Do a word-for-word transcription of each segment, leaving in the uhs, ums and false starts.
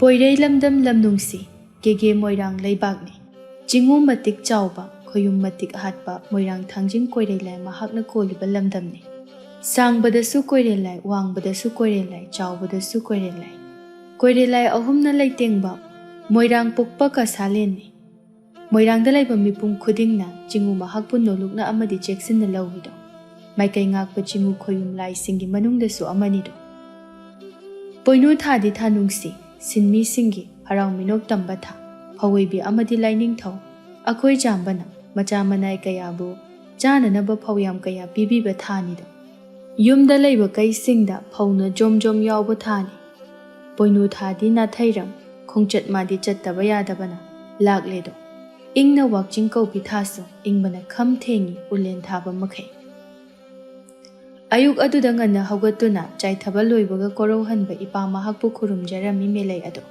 ꯀꯣꯏꯔꯩ ꯂꯝꯗꯝ ꯂꯝ ꯅꯨꯡꯁꯤ, ꯀꯦꯒꯦ ꯃꯣꯏꯔꯥꯡ ꯂꯩꯕꯥꯛꯅꯤ꯫ ꯆꯤꯡꯉꯨ ꯃꯇꯤꯛ ꯆꯥꯎꯕ, ꯈꯣꯌꯨꯝ ꯃꯇꯤꯛ ꯍꯥꯠꯄ ꯃꯣꯏꯔꯥꯡ ꯊꯥꯡꯖꯤꯡ ꯀꯣꯏꯔꯩ ꯂꯥꯏ ꯃꯍꯥꯛꯅ ꯀꯣꯜꯂꯤꯕ ꯂꯝꯗꯝꯅꯤ꯫ ꯁꯥꯡꯕꯗꯁꯨ ꯀꯣꯏꯔꯦꯜ ꯂꯥꯏ, ꯋꯥꯡꯕꯗꯁꯨ ꯀꯣꯏꯔꯦꯜ ꯂꯥꯏ, ꯆꯥꯎꯕꯗꯁꯨ ꯀꯣꯏꯔꯦꯜ ꯂꯥꯏ꯫ ꯀꯣꯏꯔꯦꯜ ꯂꯥꯏ ꯑꯍꯨꯝꯅ ꯂꯩꯇꯦꯡꯕ ꯃꯣꯏꯔꯥꯡ ꯄꯣꯛꯄ ꯀꯁꯥꯂꯦꯟꯅꯤ꯫ ꯃꯣꯏꯔꯥꯡꯗ ꯂꯩꯕ ꯃꯤꯄꯨꯝ ꯈꯨꯗꯤꯡꯅ ꯆꯤꯡꯉꯨ ꯃꯍꯥꯛꯄꯨ ꯅꯣꯂꯨꯛꯅ ꯑꯃꯗꯤ ꯆꯦꯛꯁꯤꯟꯅ ꯂꯧꯏꯗꯣ꯫ ꯃꯥꯏꯀꯩ ꯉꯥꯛꯄ ꯆꯤꯡꯉꯨ ꯈꯣꯌꯨꯝ ꯂꯥꯏꯁꯤꯡꯒꯤ ꯃꯅꯨꯡꯗꯁꯨ ꯑꯃꯅꯤꯗꯣ꯫ ꯄꯣꯏꯅꯨ ꯊꯥꯗꯤ ꯊꯥ ꯅꯨꯡꯁꯤ, ꯁꯤꯟꯃꯤꯁꯤꯡꯒꯤ ꯍꯔꯥꯎ ꯃꯤꯅꯣꯛ ꯇꯝꯕ ꯊꯥ, ꯐꯧ ꯑꯣꯏꯕꯤ ꯑꯃꯗꯤ ꯂꯥꯏꯅꯤꯡꯊꯧ ꯑꯩꯈꯣꯏ ꯆꯥꯝꯕꯅ ꯃꯆꯥ ꯃꯅꯥꯏ ꯀꯌꯥꯕꯨ ꯆꯥꯅꯅꯕ ꯐꯧ ꯌꯥꯝ ꯀꯌꯥ ꯄꯤꯕꯤꯕ ꯊꯥꯅꯤꯗꯣ꯫ ꯌꯨꯝꯗ ꯂꯩꯕ ꯀꯩꯁꯤꯡꯗ ꯐꯧꯅ ꯖꯣꯝ ꯖꯣꯝ ꯌꯥꯎꯕ ꯊꯥꯅꯤ꯫ ꯄꯣꯏꯅꯨ ꯊꯥꯗꯤ ꯅꯥꯊꯩꯔꯝ, ꯈꯣꯡꯆꯠ ꯃꯥꯗꯤ ꯆꯠꯇꯕ ꯌꯥꯗꯕꯅ ꯂꯥꯛꯂꯦꯗꯣ꯫ ꯏꯪꯅ ꯋꯥꯛꯆꯤꯡ ꯀꯧꯕꯤ ꯊꯥꯁꯨ ꯏꯪꯕꯅ ꯈꯝ ꯊꯦꯡꯉꯤ ꯎꯂꯦꯟ ꯊꯥꯕ ꯃꯈꯩ꯫ ꯑꯌꯨꯛ ꯑꯗꯨꯗ ꯉꯟꯅ ꯍꯧꯒꯠꯇꯨꯅ ꯆꯥꯏꯊꯕ ꯂꯣꯏꯕꯒ ꯀꯣꯔꯧꯍꯟꯕ ꯏꯄꯥ ꯃꯍꯥꯛꯄꯨ ꯈꯨꯔꯨꯝꯖꯔꯝꯃꯤ ꯃꯦꯂꯩ ꯑꯗꯣ꯫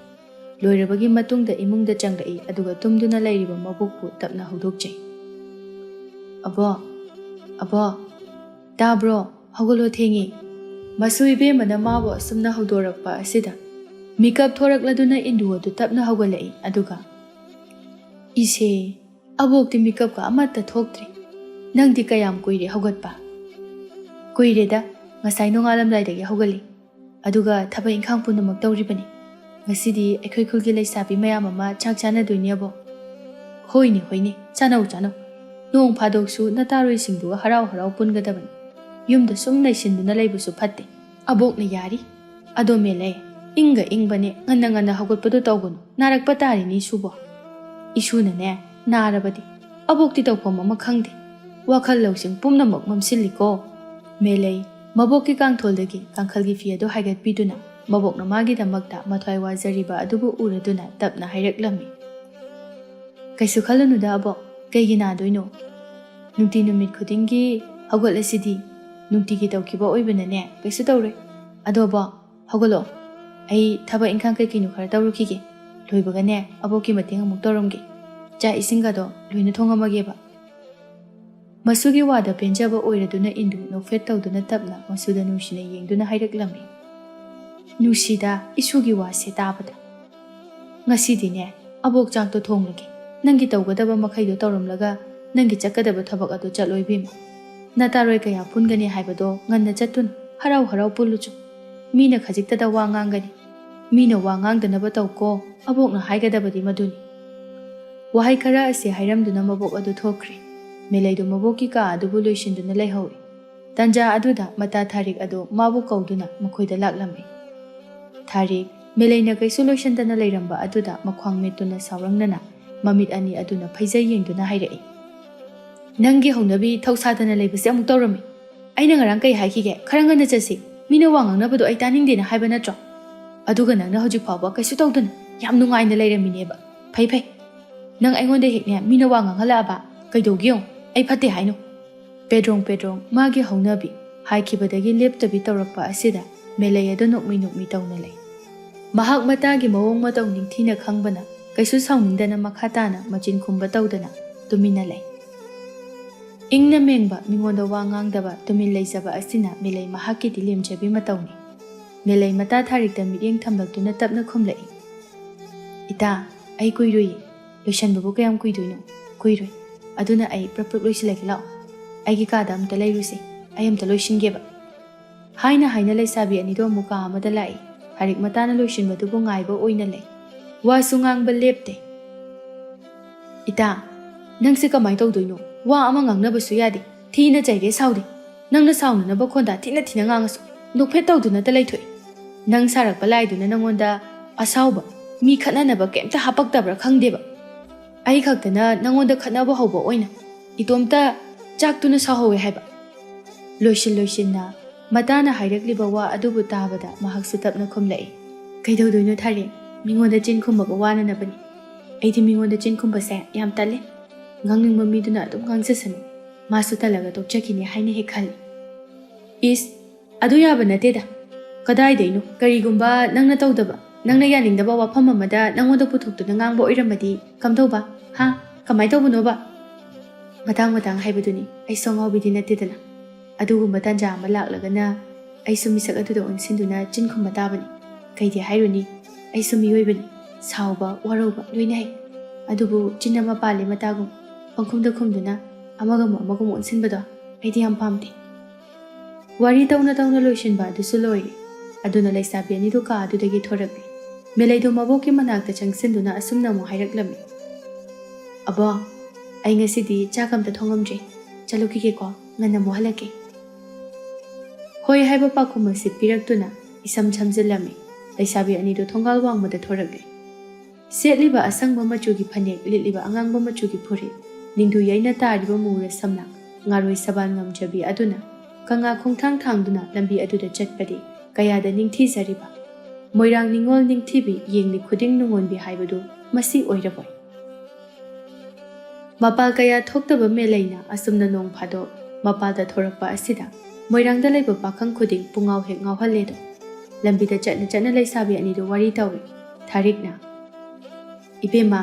ꯂꯣꯏꯔꯕꯒꯤ ꯃꯇꯨꯡꯗ ꯏꯃꯨꯡꯗ ꯆꯪꯂꯛꯏ, ꯑꯗꯨꯒ ꯇꯨꯝꯗꯨꯅ ꯂꯩꯔꯤꯕ ꯃꯕꯣꯛꯄꯨ ꯇꯞꯅ ꯍꯧꯗꯣꯛꯆꯩ꯫ "ꯑꯕꯣ, ꯑꯕꯣ, ꯇꯥꯕ꯭ꯔꯣ? ꯍꯧꯒꯠꯂꯣ, ꯊꯦꯡꯉꯤ꯫" ꯃꯁꯨ ꯏꯕꯦꯝꯃꯅ ꯃꯥꯕꯨ ꯑꯁꯨꯝꯅ ꯍꯧꯗꯣꯔꯛꯄ ꯑꯁꯤꯗ ꯃꯤꯀꯞ ꯊꯣꯔꯛꯂꯗꯨꯅ ꯏꯟꯗꯨ ꯑꯗꯨ ꯇꯞꯅ ꯍꯧꯒꯠꯂꯛꯏ, ꯑꯗꯨꯒ, "ꯏꯁꯦ, ꯑꯕꯣꯛꯇꯤ ꯃꯤꯀꯞꯀ ꯑꯃꯠꯇ ꯊꯣꯛꯇ꯭ꯔꯤ꯫ ꯅꯪꯗꯤ ꯀꯌꯥꯝ ꯀꯨꯏꯔꯦ ꯍꯧꯒꯠꯄ?" "ꯀꯨꯏꯔꯦꯗ, ꯉꯁꯥꯏ ꯅꯣꯡꯉꯥꯜꯂꯝꯗꯥꯏꯗꯒꯤ ꯍꯧꯒꯠꯂꯤ꯫ ꯑꯗꯨꯒ ꯊꯕꯛ ꯏꯪꯈꯥꯡ ꯄꯨꯝꯅꯃꯛ ꯇꯧꯔꯤꯕꯅꯤ꯫ ꯉꯁꯤꯗꯤ ꯑꯩꯈꯣꯏ ꯈꯨꯜꯒꯤ ꯂꯩꯁꯥꯕꯤ ꯃꯌꯥꯝ ꯑꯃ ꯆꯥꯛ ꯆꯥꯅꯗꯣꯏꯅꯦꯕꯣ꯫" "ꯍꯣꯏꯅꯦ, ꯍꯣꯏꯅꯦ, ꯆꯥꯅꯧ, ꯆꯥꯅꯧ꯫ ꯅꯣꯡ ꯐꯥꯗꯣꯛꯁꯨ ꯅꯇꯥꯔꯣꯏꯁꯤꯡꯗꯨꯒ ꯍꯔꯥꯎ ꯍꯔꯥꯎ ꯄꯨꯟꯒꯗꯕꯅꯤ꯫ ꯌꯨꯝꯗ ꯁꯨꯝ ꯂꯩꯁꯤꯟꯗꯨꯅ ꯂꯩꯕꯁꯨ ꯐꯠꯇꯦ꯫" "ꯑꯕꯣꯛꯅ ꯌꯥꯔꯤ꯫ ꯑꯗꯣ ꯃꯦꯂꯩ, ꯏꯪꯒ ꯏꯪꯕꯅꯦ, ꯉꯟꯅ ꯉꯟꯅ ꯍꯧꯒꯠꯄꯗꯣ ꯇꯧꯒꯅꯨ, ꯅꯥꯔꯛꯄ ꯇꯥꯔꯤꯅꯤ ꯏꯁꯨꯕꯣ꯫" "ꯏꯁꯨꯅꯅꯦ, ꯅꯥꯔꯕꯗꯤ ꯑꯕꯣꯛꯇꯤ ꯇꯧꯐꯝ ꯑꯃ ꯈꯪꯗꯦ꯫ ꯋꯥꯈꯜ ꯂꯧꯁꯤꯡ ꯄꯨꯝꯅꯃꯛ ꯃꯝꯁꯤꯜꯂꯤꯀꯣ꯫" ꯃꯦꯂꯩ ꯃꯕꯣꯛꯀꯤ ꯀꯥꯡꯊꯣꯜꯗꯒꯤ ꯀꯥꯡꯈꯜꯒꯤ ꯐꯤ ꯑꯗꯨ ꯍꯥꯏꯒꯠꯄꯤꯗꯨꯅ ꯃꯕꯣꯛꯅ ꯃꯥꯒꯤꯗꯃꯛꯇ ꯃꯊ꯭ꯋꯥꯏ ꯋꯥꯖꯔꯤꯕ ꯑꯗꯨꯕꯨ ꯎꯔꯗꯨꯅ ꯇꯞꯅ ꯍꯥꯏꯔꯛꯂꯝꯃꯤ꯫ "ꯀꯩꯁꯨ ꯈꯜꯂꯨꯅꯨꯗ ꯑꯕꯣꯛ, ꯀꯩꯒꯤ ꯅꯥꯗꯣꯏꯅꯣ? ꯅꯨꯡꯇꯤ ꯅꯨꯃꯤꯠ ꯈꯨꯗꯤꯡꯒꯤ ꯍꯧꯒꯠꯂꯁꯤꯗꯤ, ꯅꯨꯡꯇꯤꯒꯤ ꯇꯧꯈꯤꯕ ꯑꯣꯏꯕꯅꯅꯦ, ꯀꯩꯁꯨ ꯇꯧꯔꯣꯏ꯫ ꯑꯗꯣ ꯑꯕꯣꯛ, ꯍꯧꯒꯠꯂꯣ꯫ ꯑꯩ ꯊꯕꯛ ꯏꯪꯈꯥꯡ ꯀꯩ ꯀꯩꯅꯣ ꯈꯔ ꯇꯧꯔꯨꯈꯤꯒꯦ꯫ ꯂꯣꯏꯕꯒꯅꯦ, ꯑꯕꯣꯛꯀꯤ ꯃꯇꯦꯡ ꯑꯃꯨꯛ ꯇꯧꯔꯝꯒꯦ꯫ ꯆꯥꯛ ꯏꯁꯤꯡꯒꯗꯣ ꯂꯣꯏꯅ ꯊꯣꯡꯉꯝꯃꯒꯦꯕ꯫" ꯃꯁꯨꯒꯤ ꯋꯥꯗ ꯄꯦꯟꯖꯕ ꯑꯣꯏꯔꯗꯨꯅ ꯏꯟꯗꯨ ꯅꯣꯛꯐꯦꯠ ꯇꯧꯗꯨꯅ ꯇꯞꯅ ꯃꯁꯨꯗ ꯅꯨꯡꯁꯤꯅ ꯌꯦꯡꯗꯨꯅ ꯍꯥꯏꯔꯛꯂꯝꯃꯤ꯫ "ꯅꯨꯡꯁꯤꯗ, ꯏꯁꯨꯒꯤ ꯋꯥꯁꯦ ꯇꯥꯕꯗ "ꯉꯁꯤꯗꯤꯅꯦ, ꯑꯕꯣꯛ ꯆꯥꯛꯇꯣ ꯊꯣꯡꯂꯒꯦ꯫ ꯅꯪꯒꯤ ꯇꯧꯒꯗꯕ ꯃꯈꯩꯗꯣ ꯇꯧꯔꯝꯂꯒ ꯅꯪꯒꯤ ꯆꯠꯀꯗꯕ ꯊꯕꯛ ꯑꯗꯨ ꯆꯠꯂꯣ ꯏꯕꯦꯝꯃ꯫ ꯅꯇꯥꯔꯣꯏ ꯀꯌꯥ ꯄꯨꯟꯒꯅꯤ ꯍꯥꯏꯕꯗꯣ ꯉꯟꯅ ꯆꯠꯇꯨꯅ ꯍꯔꯥꯎ ꯍꯔꯥꯎ ꯄꯨꯜꯂꯨꯆꯣ꯫ ꯃꯤꯅ ꯈꯖꯤꯛꯇꯗ ꯋꯥ ꯉꯥꯡꯒꯅꯤ꯫ ꯃꯤꯅ ꯋꯥ ꯉꯥꯡꯗꯅꯕ ꯇꯧꯀꯣ, ꯑꯕꯣꯛꯅ ꯍꯥꯏꯒꯗꯕꯗꯤ ꯃꯗꯨꯅꯤ꯫" ꯋꯥꯍꯩ ꯈꯔ ꯑꯁꯤ ꯍꯥꯏꯔꯝꯗꯨꯅ ꯃꯕꯣꯛ ꯑꯗꯨ ꯊꯣꯛꯈ꯭ꯔꯦ꯫ ꯃꯦꯂꯩꯗꯨ ꯃꯕꯣꯛꯀꯤ ꯀꯥ ꯑꯗꯨꯕꯨ ꯂꯣꯏꯁꯤꯟꯗꯨꯅ ꯂꯩꯍꯧꯏ꯫ ꯇꯟꯖꯥ ꯑꯗꯨꯗ ꯃꯇꯥ ꯊꯥꯔꯤꯛ ꯑꯗꯨ ꯃꯥꯕꯨ ꯀꯧꯗꯨꯅ ꯃꯈꯣꯏꯗ ꯂꯥꯛꯂꯝꯃꯤ꯫ ꯊꯥꯔꯤꯛ, ꯃꯦꯂꯩꯅ ꯀꯩꯁꯨ ꯂꯣꯏꯁꯤꯟꯗꯅ ꯂꯩꯔꯝꯕ ꯑꯗꯨꯗ ꯃꯈ꯭ꯋꯥꯡ ꯃꯦꯠꯇꯨꯅ ꯁꯥꯎꯔꯪꯅꯅ ꯃꯃꯤꯠ ꯑꯅꯤ ꯑꯗꯨꯅ ꯐꯩꯖꯩ ꯌꯦꯡꯗꯨꯅ ꯍꯥꯏꯔꯛꯏ, "ꯅꯪꯒꯤ ꯍꯧꯅꯕꯤ ꯊꯧꯁꯥꯗꯅ ꯂꯩꯕꯁꯦ ꯑꯃꯨꯛ ꯇꯧꯔꯝꯃꯤ꯫ ꯑꯩꯅ ꯉꯔꯥꯡ ꯀꯩ ꯍꯥꯏꯈꯤꯒꯦ? ꯈꯔ ꯉꯟꯅ ꯆꯠꯁꯤ꯫ ꯃꯤꯅ ꯋꯥ ꯉꯥꯡꯅꯕꯗꯣ ꯑꯩ ꯇꯥꯅꯤꯡꯗꯦꯅ ꯍꯥꯏꯕ ꯅꯠꯇ꯭ꯔꯣ? ꯑꯗꯨꯒ ꯅꯪꯅ ꯍꯧꯖꯤꯛ ꯐꯥꯎꯕ ꯀꯩꯁꯨ ꯇꯧꯗꯅ ꯌꯥꯝ ꯅꯨꯡꯉꯥꯏꯅ ꯂꯩꯔꯝꯃꯤꯅꯦꯕ꯫ ꯐꯩ ꯐꯩ꯫ ꯅꯪ ꯑꯩꯉꯣꯟꯗ ꯍꯦꯛꯅꯦ ꯃꯤꯅ ꯋꯥ ꯉꯥꯡꯍꯜꯂꯛꯑꯕ ꯀꯩꯗꯧꯒꯦ ꯌꯦꯡꯉꯨ꯫ ꯑꯩ ꯐꯠꯇꯦ ꯍꯥꯏꯅꯨ꯫" ꯄꯦꯗ꯭ꯔꯣꯡ ꯄꯦꯗ꯭ꯔꯣꯡ ꯃꯥꯒꯤ ꯍꯧꯅꯕꯤ ꯍꯥꯏꯈꯤꯕꯗꯒꯤ ꯂꯦꯞꯇꯕꯤ ꯇꯧꯔꯛꯄ ꯑꯁꯤꯗ ꯃꯦꯂꯩ ꯑꯗꯨ ꯅꯣꯛꯃꯤ ꯅꯣꯛꯃꯤ ꯇꯧꯅ ꯂꯩ꯫ ꯃꯍꯥꯛ ꯃꯇꯥꯒꯤ ꯃꯑꯣꯡ ꯃꯇꯧ ꯅꯤꯡꯊꯤꯅ ꯈꯪꯕꯅ ꯀꯩꯁꯨ ꯁꯥꯎꯅꯤꯡꯗꯅ ꯃꯈꯥ ꯇꯥꯅ ꯃꯆꯤꯟ ꯈꯨꯝꯕ ꯇꯧꯗꯅ ꯇꯨꯃꯤꯟꯅ ꯂꯩ꯫ ꯏꯪꯅ ꯃꯦꯡꯕ, ꯃꯤꯉꯣꯟꯗ ꯋꯥ ꯉꯥꯡꯗꯕ, ꯇꯨꯃꯤꯟ ꯂꯩꯖꯕ ꯑꯁꯤꯅ ꯃꯦꯂꯩ ꯃꯍꯥꯛꯀꯤꯗꯤ ꯂꯦꯝꯖꯕꯤ ꯃꯇꯧꯅꯤ꯫ ꯃꯦꯂꯩ ꯃꯇꯥ ꯊꯥꯔꯤꯛꯇ ꯃꯤꯠꯌꯦꯡ ꯊꯝꯂꯛꯇꯨꯅ ꯇꯞꯅ ꯈꯨꯝꯂꯛꯏ, "ꯏꯇꯥ, ꯑꯩ ꯀꯨꯏꯔꯣꯏꯌꯦ꯫ ꯂꯣꯏꯁꯟꯕꯕꯨ ꯀꯌꯥꯝ ꯀꯨꯏꯗꯣꯏꯅꯣ? ꯀꯨꯏꯔꯣꯏ꯫ ꯑꯗꯨꯅ ꯑꯩ ꯄ꯭ꯔꯞ ꯄ꯭ꯔꯞ ꯂꯣꯏꯁꯤꯜꯂꯒꯦ ꯂꯥꯛꯑꯣ꯫ ꯑꯩꯒꯤ ꯀꯥꯗ ꯑꯝꯇ ꯂꯩꯔꯨꯁꯦ꯫ ꯑꯩ ꯑꯝꯇ ꯂꯣꯏꯁꯤꯟꯒꯦꯕ꯫" ꯍꯥꯏꯅ ꯍꯥꯏꯅ ꯂꯩꯁꯥꯕꯤ ꯑꯅꯤꯗꯣ ꯑꯃꯨꯛ ꯀꯥ ꯑꯃꯗ ꯂꯥꯛꯏ꯫ ꯊꯥꯔꯤꯛ ꯃꯇꯥꯅ ꯂꯣꯏꯁꯤꯟꯕꯗꯨꯕꯨ ꯉꯥꯏꯕ ꯑꯣꯏꯅ ꯂꯩ꯫ ꯋꯥꯁꯨ ꯉꯥꯡꯕ ꯂꯦꯞꯇꯦ꯫ "ꯏꯇꯥ, ꯅꯪꯁꯦ ꯀꯃꯥꯏꯅ ꯇꯧꯗꯣꯏꯅꯣ? ꯋꯥ ꯑꯃ ꯉꯥꯡꯅꯕꯁꯨ ꯌꯥꯗꯦ꯫ ꯊꯤꯅ ꯆꯩꯔꯦ ꯁꯥꯎꯗꯦ꯫ ꯅꯪꯅ ꯁꯥꯎꯅꯅꯕ ꯈꯣꯟꯗꯥ ꯊꯤꯅ ꯊꯤꯅ ꯉꯥꯡꯉꯁꯨ ꯅꯣꯛꯐꯦꯠ ꯇꯧꯗꯨꯅꯇ ꯂꯩꯊꯣꯛꯏ꯫ ꯅꯪ ꯁꯥꯔꯛꯄ ꯂꯥꯏꯗꯨꯅ ꯅꯪꯉꯣꯟꯗ ꯑꯁꯥꯎꯕ, ꯃꯤ ꯈꯠꯅꯅꯕ ꯀꯩꯝꯇ ꯍꯥꯄꯛꯇꯕ꯭ꯔꯥ ꯈꯪꯗꯦꯕ꯫ ꯑꯩ ꯈꯛꯇꯅ ꯅꯪꯉꯣꯟꯗ ꯈꯠꯅꯕ ꯍꯧꯕ ꯑꯣꯏꯅ ꯏꯇꯣꯝꯇ ꯆꯥꯛꯇꯨꯅ ꯁꯥꯎꯍꯧꯋꯦ ꯍꯥꯏꯕ꯫" ꯂꯣꯏꯁꯤꯟ ꯂꯣꯏꯁꯤꯟꯅ ꯃꯇꯥꯅ ꯍꯥꯏꯔꯛꯂꯤꯕ ꯋꯥ ꯑꯗꯨꯕꯨ ꯇꯥꯕꯗ ꯃꯍꯥꯛꯁꯨ ꯇꯞꯅ ꯈꯨꯝꯂꯛꯏ, "ꯀꯩꯗꯧꯗꯣꯏꯅꯣ ꯊꯥꯔꯦ? ꯃꯤꯉꯣꯟꯗ ꯆꯤꯟ ꯈꯨꯝꯕꯕꯨ ꯋꯥꯅꯅꯕꯅꯤ꯫ ꯑꯩꯗꯤ ꯃꯤꯉꯣꯟꯗ ꯆꯤꯟ ꯈꯨꯝꯕꯁꯦ ꯌꯥꯝ ꯇꯜꯂꯦ꯫ ꯉꯥꯡꯅꯤꯡꯕ ꯃꯤꯗꯨꯅ ꯑꯗꯨꯝ ꯉꯥꯡꯖꯁꯅꯨ꯫ ꯃꯥꯁꯨ ꯇꯜꯂꯒ ꯇꯣꯛꯆꯈꯤꯅꯤ ꯍꯥꯏꯅ ꯍꯦꯛ ꯈꯜꯂꯤ꯫" "ꯏꯁ, ꯑꯗꯨ ꯌꯥꯕ ꯅꯠꯇꯦꯗ꯫ ꯀꯗꯥꯏꯗꯩꯅꯣ? ꯀꯔꯤꯒꯨꯝꯕ ꯅꯪꯅ ꯇꯧꯗꯕ, ꯅꯪꯅ ꯌꯥꯅꯤꯡꯗꯕ ꯋꯥꯐꯝ ꯑꯃꯗ ꯅꯪꯉꯣꯟꯗ ꯄꯨꯊꯣꯛꯇꯨꯅ ꯉꯥꯡꯕ ꯑꯣꯏꯔꯝꯃꯗꯤ ꯀꯝꯗꯧꯕ? ꯍꯥ? ꯀꯃꯥꯏ ꯇꯧꯕꯅꯣꯕ?" "ꯃꯇꯥꯡ ꯃꯇꯥꯡ ꯍꯥꯏꯕꯗꯨꯅꯤ, ꯑꯩꯁꯨ ꯑꯉꯥꯎꯕꯤꯗꯤ ꯅꯠꯇꯦꯗꯅ꯫ ꯑꯗꯨꯒꯨꯝꯕ ꯇꯥꯟꯖꯥ ꯑꯃ ꯂꯥꯛꯂꯒꯅ ꯑꯩꯁꯨ ꯃꯤꯁꯛ ꯑꯗꯨꯗ ꯑꯣꯟꯁꯤꯟꯗꯨꯅ ꯆꯤꯟ ꯈꯨꯝꯕ ꯇꯥꯕꯅꯤ꯫ ꯀꯩꯗꯤ ꯍꯥꯏꯔꯨꯅꯤ, ꯑꯩꯁꯨ ꯃꯤꯑꯣꯏꯕꯅꯤ꯫" ꯁꯥꯎꯕ, ꯋꯥꯔꯧꯕ ꯂꯣꯏꯅ ꯍꯩ꯫ ꯑꯗꯨꯕꯨ ꯆꯤꯟ ꯑꯃ ꯄꯥꯜꯂꯤ ꯃꯇꯥꯒꯨꯝ ꯄꯪꯈꯨꯝꯗ ꯈꯨꯝꯗꯨꯅ ꯑꯃꯒ ꯑꯃꯨꯛ ꯑꯃꯒ ꯑꯃꯨꯛ ꯑꯣꯟꯁꯤꯟꯕꯗꯣ ꯑꯩꯗꯤ ꯌꯥꯝ ꯄꯥꯝꯗꯦ꯫ ꯋꯥꯔꯤ ꯇꯧꯅ ꯇꯧꯅ ꯂꯣꯏꯁꯤꯟꯕ ꯑꯗꯨꯁꯨ ꯂꯣꯏꯔꯦ꯫ ꯑꯗꯨꯅ ꯂꯩꯁꯥꯕꯤ ꯑꯅꯤꯗꯨ ꯀꯥ ꯑꯗꯨꯗꯒꯤ ꯊꯣꯔꯛꯂꯦ꯫ ꯃꯦꯂꯩꯗꯣ ꯃꯕꯣꯛꯀꯤ ꯃꯅꯥꯛꯇ ꯆꯪꯁꯤꯟꯗꯨꯅ ꯑꯁꯨꯝꯅ ꯑꯃꯨꯛ ꯍꯥꯏꯔꯛꯂꯝꯃꯤ, "ꯑꯕꯣ, ꯑꯩ ꯉꯁꯤꯗꯤ ꯆꯥꯛ ꯑꯝꯇ ꯊꯣꯡꯉꯝꯗ꯭ꯔꯤ꯫ ꯆꯠꯂꯨꯈꯤꯒꯦꯀꯣ, ꯉꯟꯅ ꯑꯃꯨꯛ ꯍꯜꯂꯛꯀꯦ"꯫ ꯍꯣꯏ ꯍꯥꯏꯕ ꯄꯥꯎꯈꯨꯝ ꯑꯁꯤ ꯄꯤꯔꯛꯇꯨꯅ ꯏꯁꯝ ꯁꯝꯖꯤꯜꯂꯝꯃꯤ꯫ ꯂꯩꯁꯥꯕꯤ ꯑꯅꯤꯗꯨ ꯊꯣꯡꯒꯥꯜ ꯋꯥꯡꯃꯗ ꯊꯣꯔꯛꯂꯦ꯫ ꯁꯦꯠꯂꯤꯕ ꯑꯁꯪꯕ ꯃꯆꯨꯒꯤ ꯐꯅꯦꯛ, ꯂꯤꯠꯂꯤꯕ ꯑꯉꯥꯡꯕ ꯃꯆꯨꯒꯤ ꯐꯨꯔꯤꯠ, ꯅꯤꯡꯗꯨ ꯌꯩꯅ ꯇꯥꯔꯤꯕ ꯃꯨꯔ ꯁꯝꯂꯥꯡ, ꯉꯥꯔꯣꯏ ꯁꯕꯥꯟ ꯉꯝꯖꯕꯤ ꯑꯗꯨꯅ ꯀꯪꯂꯥ ꯈꯣꯡꯊꯥꯡ ꯊꯥꯡꯗꯨꯅ ꯂꯝꯕꯤ ꯑꯗꯨꯗ ꯆꯠꯄꯗꯤ ꯀꯌꯥꯗ ꯅꯤꯡꯊꯤꯖꯔꯤꯕ꯫ ꯃꯣꯏꯔꯥꯡ ꯅꯤꯉꯣꯜ ꯅꯤꯡꯊꯤꯕꯤ, ꯌꯦꯡꯂꯤ ꯈꯨꯗꯤꯡ ꯅꯨꯡꯉꯣꯟꯕꯤ ꯍꯥꯏꯕꯗꯨ ꯃꯁꯤ ꯑꯣꯏꯔꯕꯣꯏ꯫ ꯃꯄꯥꯜ ꯀꯌꯥ ꯊꯣꯛꯇꯕ ꯃꯦꯂꯩꯅ ꯑꯁꯨꯝꯅ ꯅꯣꯡ ꯐꯥꯗꯣꯛ ꯃꯄꯥꯜꯗ ꯊꯣꯔꯛꯄ ꯑꯁꯤꯗ ꯃꯣꯏꯔꯥꯡꯗ ꯂꯩꯕ ꯄꯥꯈꯪ ꯈꯨꯗꯤꯡ ꯄꯨꯡꯉꯥꯎ ꯍꯦꯛ ꯉꯥꯎꯍꯜꯂꯦꯗꯣ꯫ ꯂꯝꯕꯤꯗ ꯆꯠꯅ ꯆꯠꯅ ꯂꯩꯁꯥꯕꯤ ꯑꯅꯤꯗꯨ ꯋꯥꯔꯤ ꯇꯧꯏ꯫ ꯊꯥꯔꯤꯛꯅ, "ꯏꯕꯦꯝꯃ,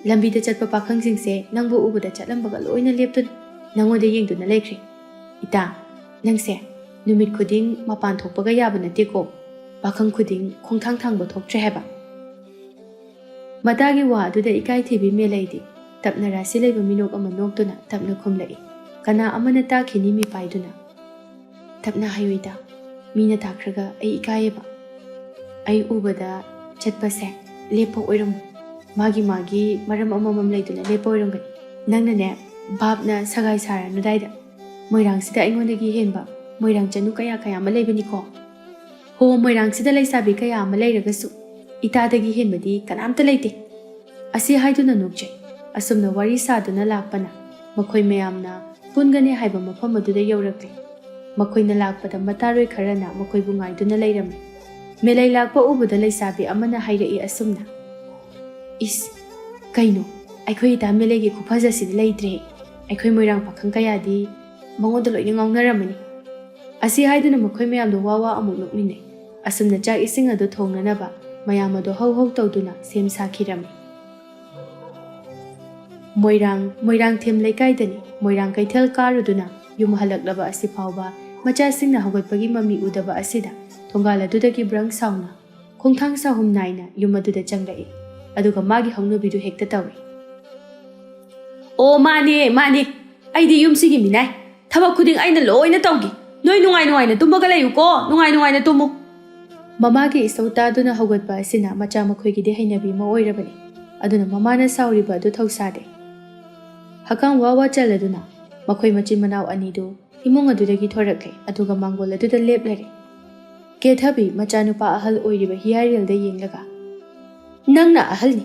ꯂꯝꯕꯤꯗ ꯆꯠꯄ ꯄꯥꯈꯪꯁꯤꯡꯁꯦ ꯅꯪꯕꯨ ꯎꯕꯗ ꯆꯠꯂꯝꯕꯒ ꯂꯣꯏꯅ ꯂꯦꯞꯇꯨꯅ ꯅꯪꯉꯣꯟꯗ ꯌꯦꯡꯗꯨꯅ ꯂꯩꯈ꯭ꯔꯦ꯫ ꯏꯇꯥ, ꯅꯪꯁꯦ ꯅꯨꯃꯤꯠ ꯈꯨꯗꯤꯡ ꯃꯄꯥꯟ ꯊꯣꯛꯄꯒ ꯌꯥꯕ ꯅꯠꯇꯦꯀꯣ꯫ ꯄꯥꯈꯪ ꯈꯨꯗꯤꯡ ꯈꯣꯡꯊꯥꯡ ꯊꯥꯡꯕ ꯊꯣꯛꯇ꯭ꯔꯦ ꯍꯥꯏꯕ"꯫ ꯃꯇꯥꯒꯤ ꯋꯥ ꯑꯗꯨꯗ ꯏꯀꯥꯏ ꯊꯤꯕꯤ ꯃꯦꯂꯩꯗꯤ ꯇꯞꯅ ꯔꯥꯁꯤ ꯂꯩꯕ ꯃꯤꯅꯣꯛ ꯑꯃ ꯅꯣꯛꯇꯨꯅ ꯇꯞꯅ ꯈꯨꯝꯂꯛꯏ꯫ ꯀꯅꯥ ꯑꯃꯅ ꯇꯥꯈꯤꯅꯤ ꯃꯤꯄꯥꯏꯗꯨꯅ꯫ "ꯇꯞꯅ ꯍꯥꯏꯌꯨ ꯏꯇꯥ, ꯃꯤꯅ ꯇꯥꯈ꯭ꯔꯒ ꯑꯩ ꯏꯀꯥꯏꯌꯦꯕ꯫ ꯑꯩ ꯎꯕꯗ ꯆꯠꯄꯁꯦ ꯂꯦꯞꯄ ꯑꯣꯏꯔꯝꯃꯣꯏ꯫ ꯃꯥꯒꯤ ꯃꯥꯒꯤ ꯃꯔꯝ ꯑꯃꯃꯝ ꯂꯩꯗꯨꯅ ꯂꯦꯞꯄ ꯑꯣꯏꯔꯝꯒꯅꯤ꯫ ꯅꯪꯅꯅꯦ, ꯚꯥꯞꯅ ꯁꯒꯥꯏ ꯁꯥꯔꯅꯨꯗꯥꯏꯗ꯫ ꯃꯣꯏꯔꯥꯡꯁꯤꯗ ꯑꯩꯉꯣꯟꯗꯒꯤ ꯍꯦꯟꯕ ꯃꯣꯏꯔꯥꯡ ꯆꯅꯨ ꯀꯌꯥ ꯀꯌꯥ ꯑꯃ ꯂꯩꯕꯅꯤꯀꯣ꯫ ꯍꯣ, ꯃꯣꯏꯔꯥꯡꯁꯤꯗ ꯂꯩꯁꯥꯕꯤ ꯀꯌꯥ ꯑꯃ ꯂꯩꯔꯒꯁꯨ ꯏꯇꯥꯗꯒꯤ ꯍꯦꯟꯕꯗꯤ ꯀꯅꯥꯝꯇ ꯂꯩꯇꯦ"꯫ ꯑꯁꯤ ꯍꯥꯏꯗꯨꯅ ꯅꯣꯛꯆꯩ꯫ ꯑꯁꯨꯝꯅ ꯋꯥꯔꯤ ꯁꯥꯗꯨꯅ ꯂꯥꯛꯄꯅ ꯃꯈꯣꯏ ꯃꯌꯥꯝꯅ ꯄꯨꯟꯒꯅꯤ ꯍꯥꯏꯕ ꯃꯐꯝ ꯑꯗꯨꯗ ꯌꯧꯔꯛꯂꯦ꯫ ꯃꯈꯣꯏꯅ ꯂꯥꯛꯄꯗ ꯃꯇꯥꯔꯣꯏ ꯈꯔꯅ ꯃꯈꯣꯏꯕꯨ ꯉꯥꯏꯗꯨꯅ ꯂꯩꯔꯝꯃꯤ꯫ ꯃꯦꯂꯩ ꯂꯥꯛꯄ ꯎꯕꯗ ꯂꯩꯁꯥꯕꯤ ꯑꯃꯅ ꯍꯥꯏꯔꯛꯏ ꯑꯁꯨꯝꯅ, "ꯏꯁ, ꯀꯩꯅꯣ, ꯑꯩꯈꯣꯏ ꯏꯇꯥ ꯃꯦꯂꯩꯒꯤ ꯈꯨꯐꯖꯁꯤꯗꯤ ꯂꯩꯇ꯭ꯔꯦ꯫ ꯑꯩꯈꯣꯏ ꯃꯣꯏꯔꯥꯡ ꯄꯥꯈꯪ ꯀꯌꯥꯗꯤ ꯃꯉꯣꯟꯗ ꯂꯣꯏꯅ ꯉꯥꯎꯅꯔꯝꯃꯅꯤ"꯫ ꯑꯁꯤ ꯍꯥꯏꯗꯨꯅ ꯃꯈꯣꯏ ꯃꯌꯥꯝꯗꯣ ꯋꯥ ꯋꯥ ꯑꯃꯨꯛ ꯅꯣꯛꯃꯤꯟꯅꯩ꯫ ꯑꯁꯨꯝꯅ ꯆꯥꯛ ꯏꯁꯤꯡ ꯑꯗꯨ ꯊꯣꯡꯅꯅꯕ ꯃꯌꯥꯝ ꯑꯗꯨ ꯍꯧ ꯍꯧ ꯇꯧꯗꯨꯅ ꯁꯦꯝ ꯁꯥꯈꯤꯔꯝꯃꯤ꯫ ꯃꯣꯏꯔꯥꯡ, ꯃꯣꯏꯔꯥꯡꯊꯦꯝ ꯂꯩꯀꯥꯏꯗꯅꯤ꯫ ꯃꯣꯏꯔꯥꯡ ꯀꯩꯊꯦꯜ ꯀꯥꯔꯨꯗꯨꯅ ꯌꯨꯝ ꯍꯜꯂꯛꯂꯕ ꯑꯁꯤ ꯐꯥꯎꯕ ꯃꯆꯥꯁꯤꯡꯅ ꯍꯧꯒꯠꯄꯒꯤ ꯃꯃꯤ ꯎꯗꯕ ꯑꯁꯤꯗ ꯊꯣꯡꯒꯥꯜ ꯑꯗꯨꯗꯒꯤ ꯕ꯭ꯔꯪ ꯁꯥꯎꯅ ꯈꯣꯡꯊꯥꯡ ꯁꯥꯍꯨꯝ ꯅꯥꯏꯅ ꯌꯨꯝ ꯑꯗꯨꯗ ꯆꯪꯂꯛꯏ, ꯑꯗꯨꯒ ꯃꯥꯒꯤ ꯍꯧꯅꯕꯤꯗꯨ ꯍꯦꯛꯇ ꯇꯧꯏ꯫ "ꯑꯣ, ꯃꯥꯅꯦ, ꯃꯥꯅꯦ, ꯑꯩꯗꯤ ꯌꯨꯝꯁꯤꯒꯤ ꯃꯤꯅꯥꯏ꯫ ꯊꯕꯛ ꯈꯨꯗꯤꯡ ꯑꯩꯅ ꯂꯣꯏꯅ ꯇꯧꯒꯦ꯫ ꯅꯣꯏ ꯅꯨꯡꯉꯥꯏ ꯅꯨꯡꯉꯥꯏꯅ ꯇꯨꯝꯃꯒ ꯂꯩꯌꯨꯀꯣ, ꯅꯨꯡꯉꯥꯏ ꯅꯨꯡꯉꯥꯏꯅ ꯇꯨꯝꯃꯨ꯫" ꯃꯃꯥꯒꯤ ꯏꯁꯧ ꯇꯥꯗꯨꯅ ꯍꯧꯒꯠꯄ ꯑꯁꯤꯅ ꯃꯆꯥ ꯃꯈꯣꯏꯒꯤꯗꯤ ꯍꯩꯅꯕꯤ ꯑꯃ ꯑꯣꯏꯔꯕꯅꯤ꯫ ꯑꯗꯨꯅ ꯃꯃꯥꯅ ꯁꯥꯎꯔꯤꯕ ꯑꯗꯨ ꯊꯧꯁꯥꯗꯦ꯫ ꯍꯀꯥꯝ ꯋꯥ ꯋꯥ ꯆꯜꯂꯗꯨꯅ ꯃꯈꯣꯏ ꯃꯆꯤꯟ ꯃꯅꯥꯎ ꯑꯅꯤꯗꯨ ꯏꯃꯨꯡ ꯑꯗꯨꯗꯒꯤ ꯊꯣꯔꯛꯂꯦ, ꯑꯗꯨꯒ ꯃꯥꯡꯒꯣꯜ ꯑꯗꯨꯗ ꯂꯦꯞꯂꯔꯦ꯫ ꯀꯦꯊꯕꯤ, ꯃꯆꯥꯅꯨꯄꯥ ꯑꯍꯜ ꯑꯣꯏꯔꯤꯕ ꯍꯤꯌꯥꯔꯦꯜꯗ ꯌꯦꯡꯂꯒ, "ꯅꯪꯅ ꯑꯍꯜꯅꯤ꯫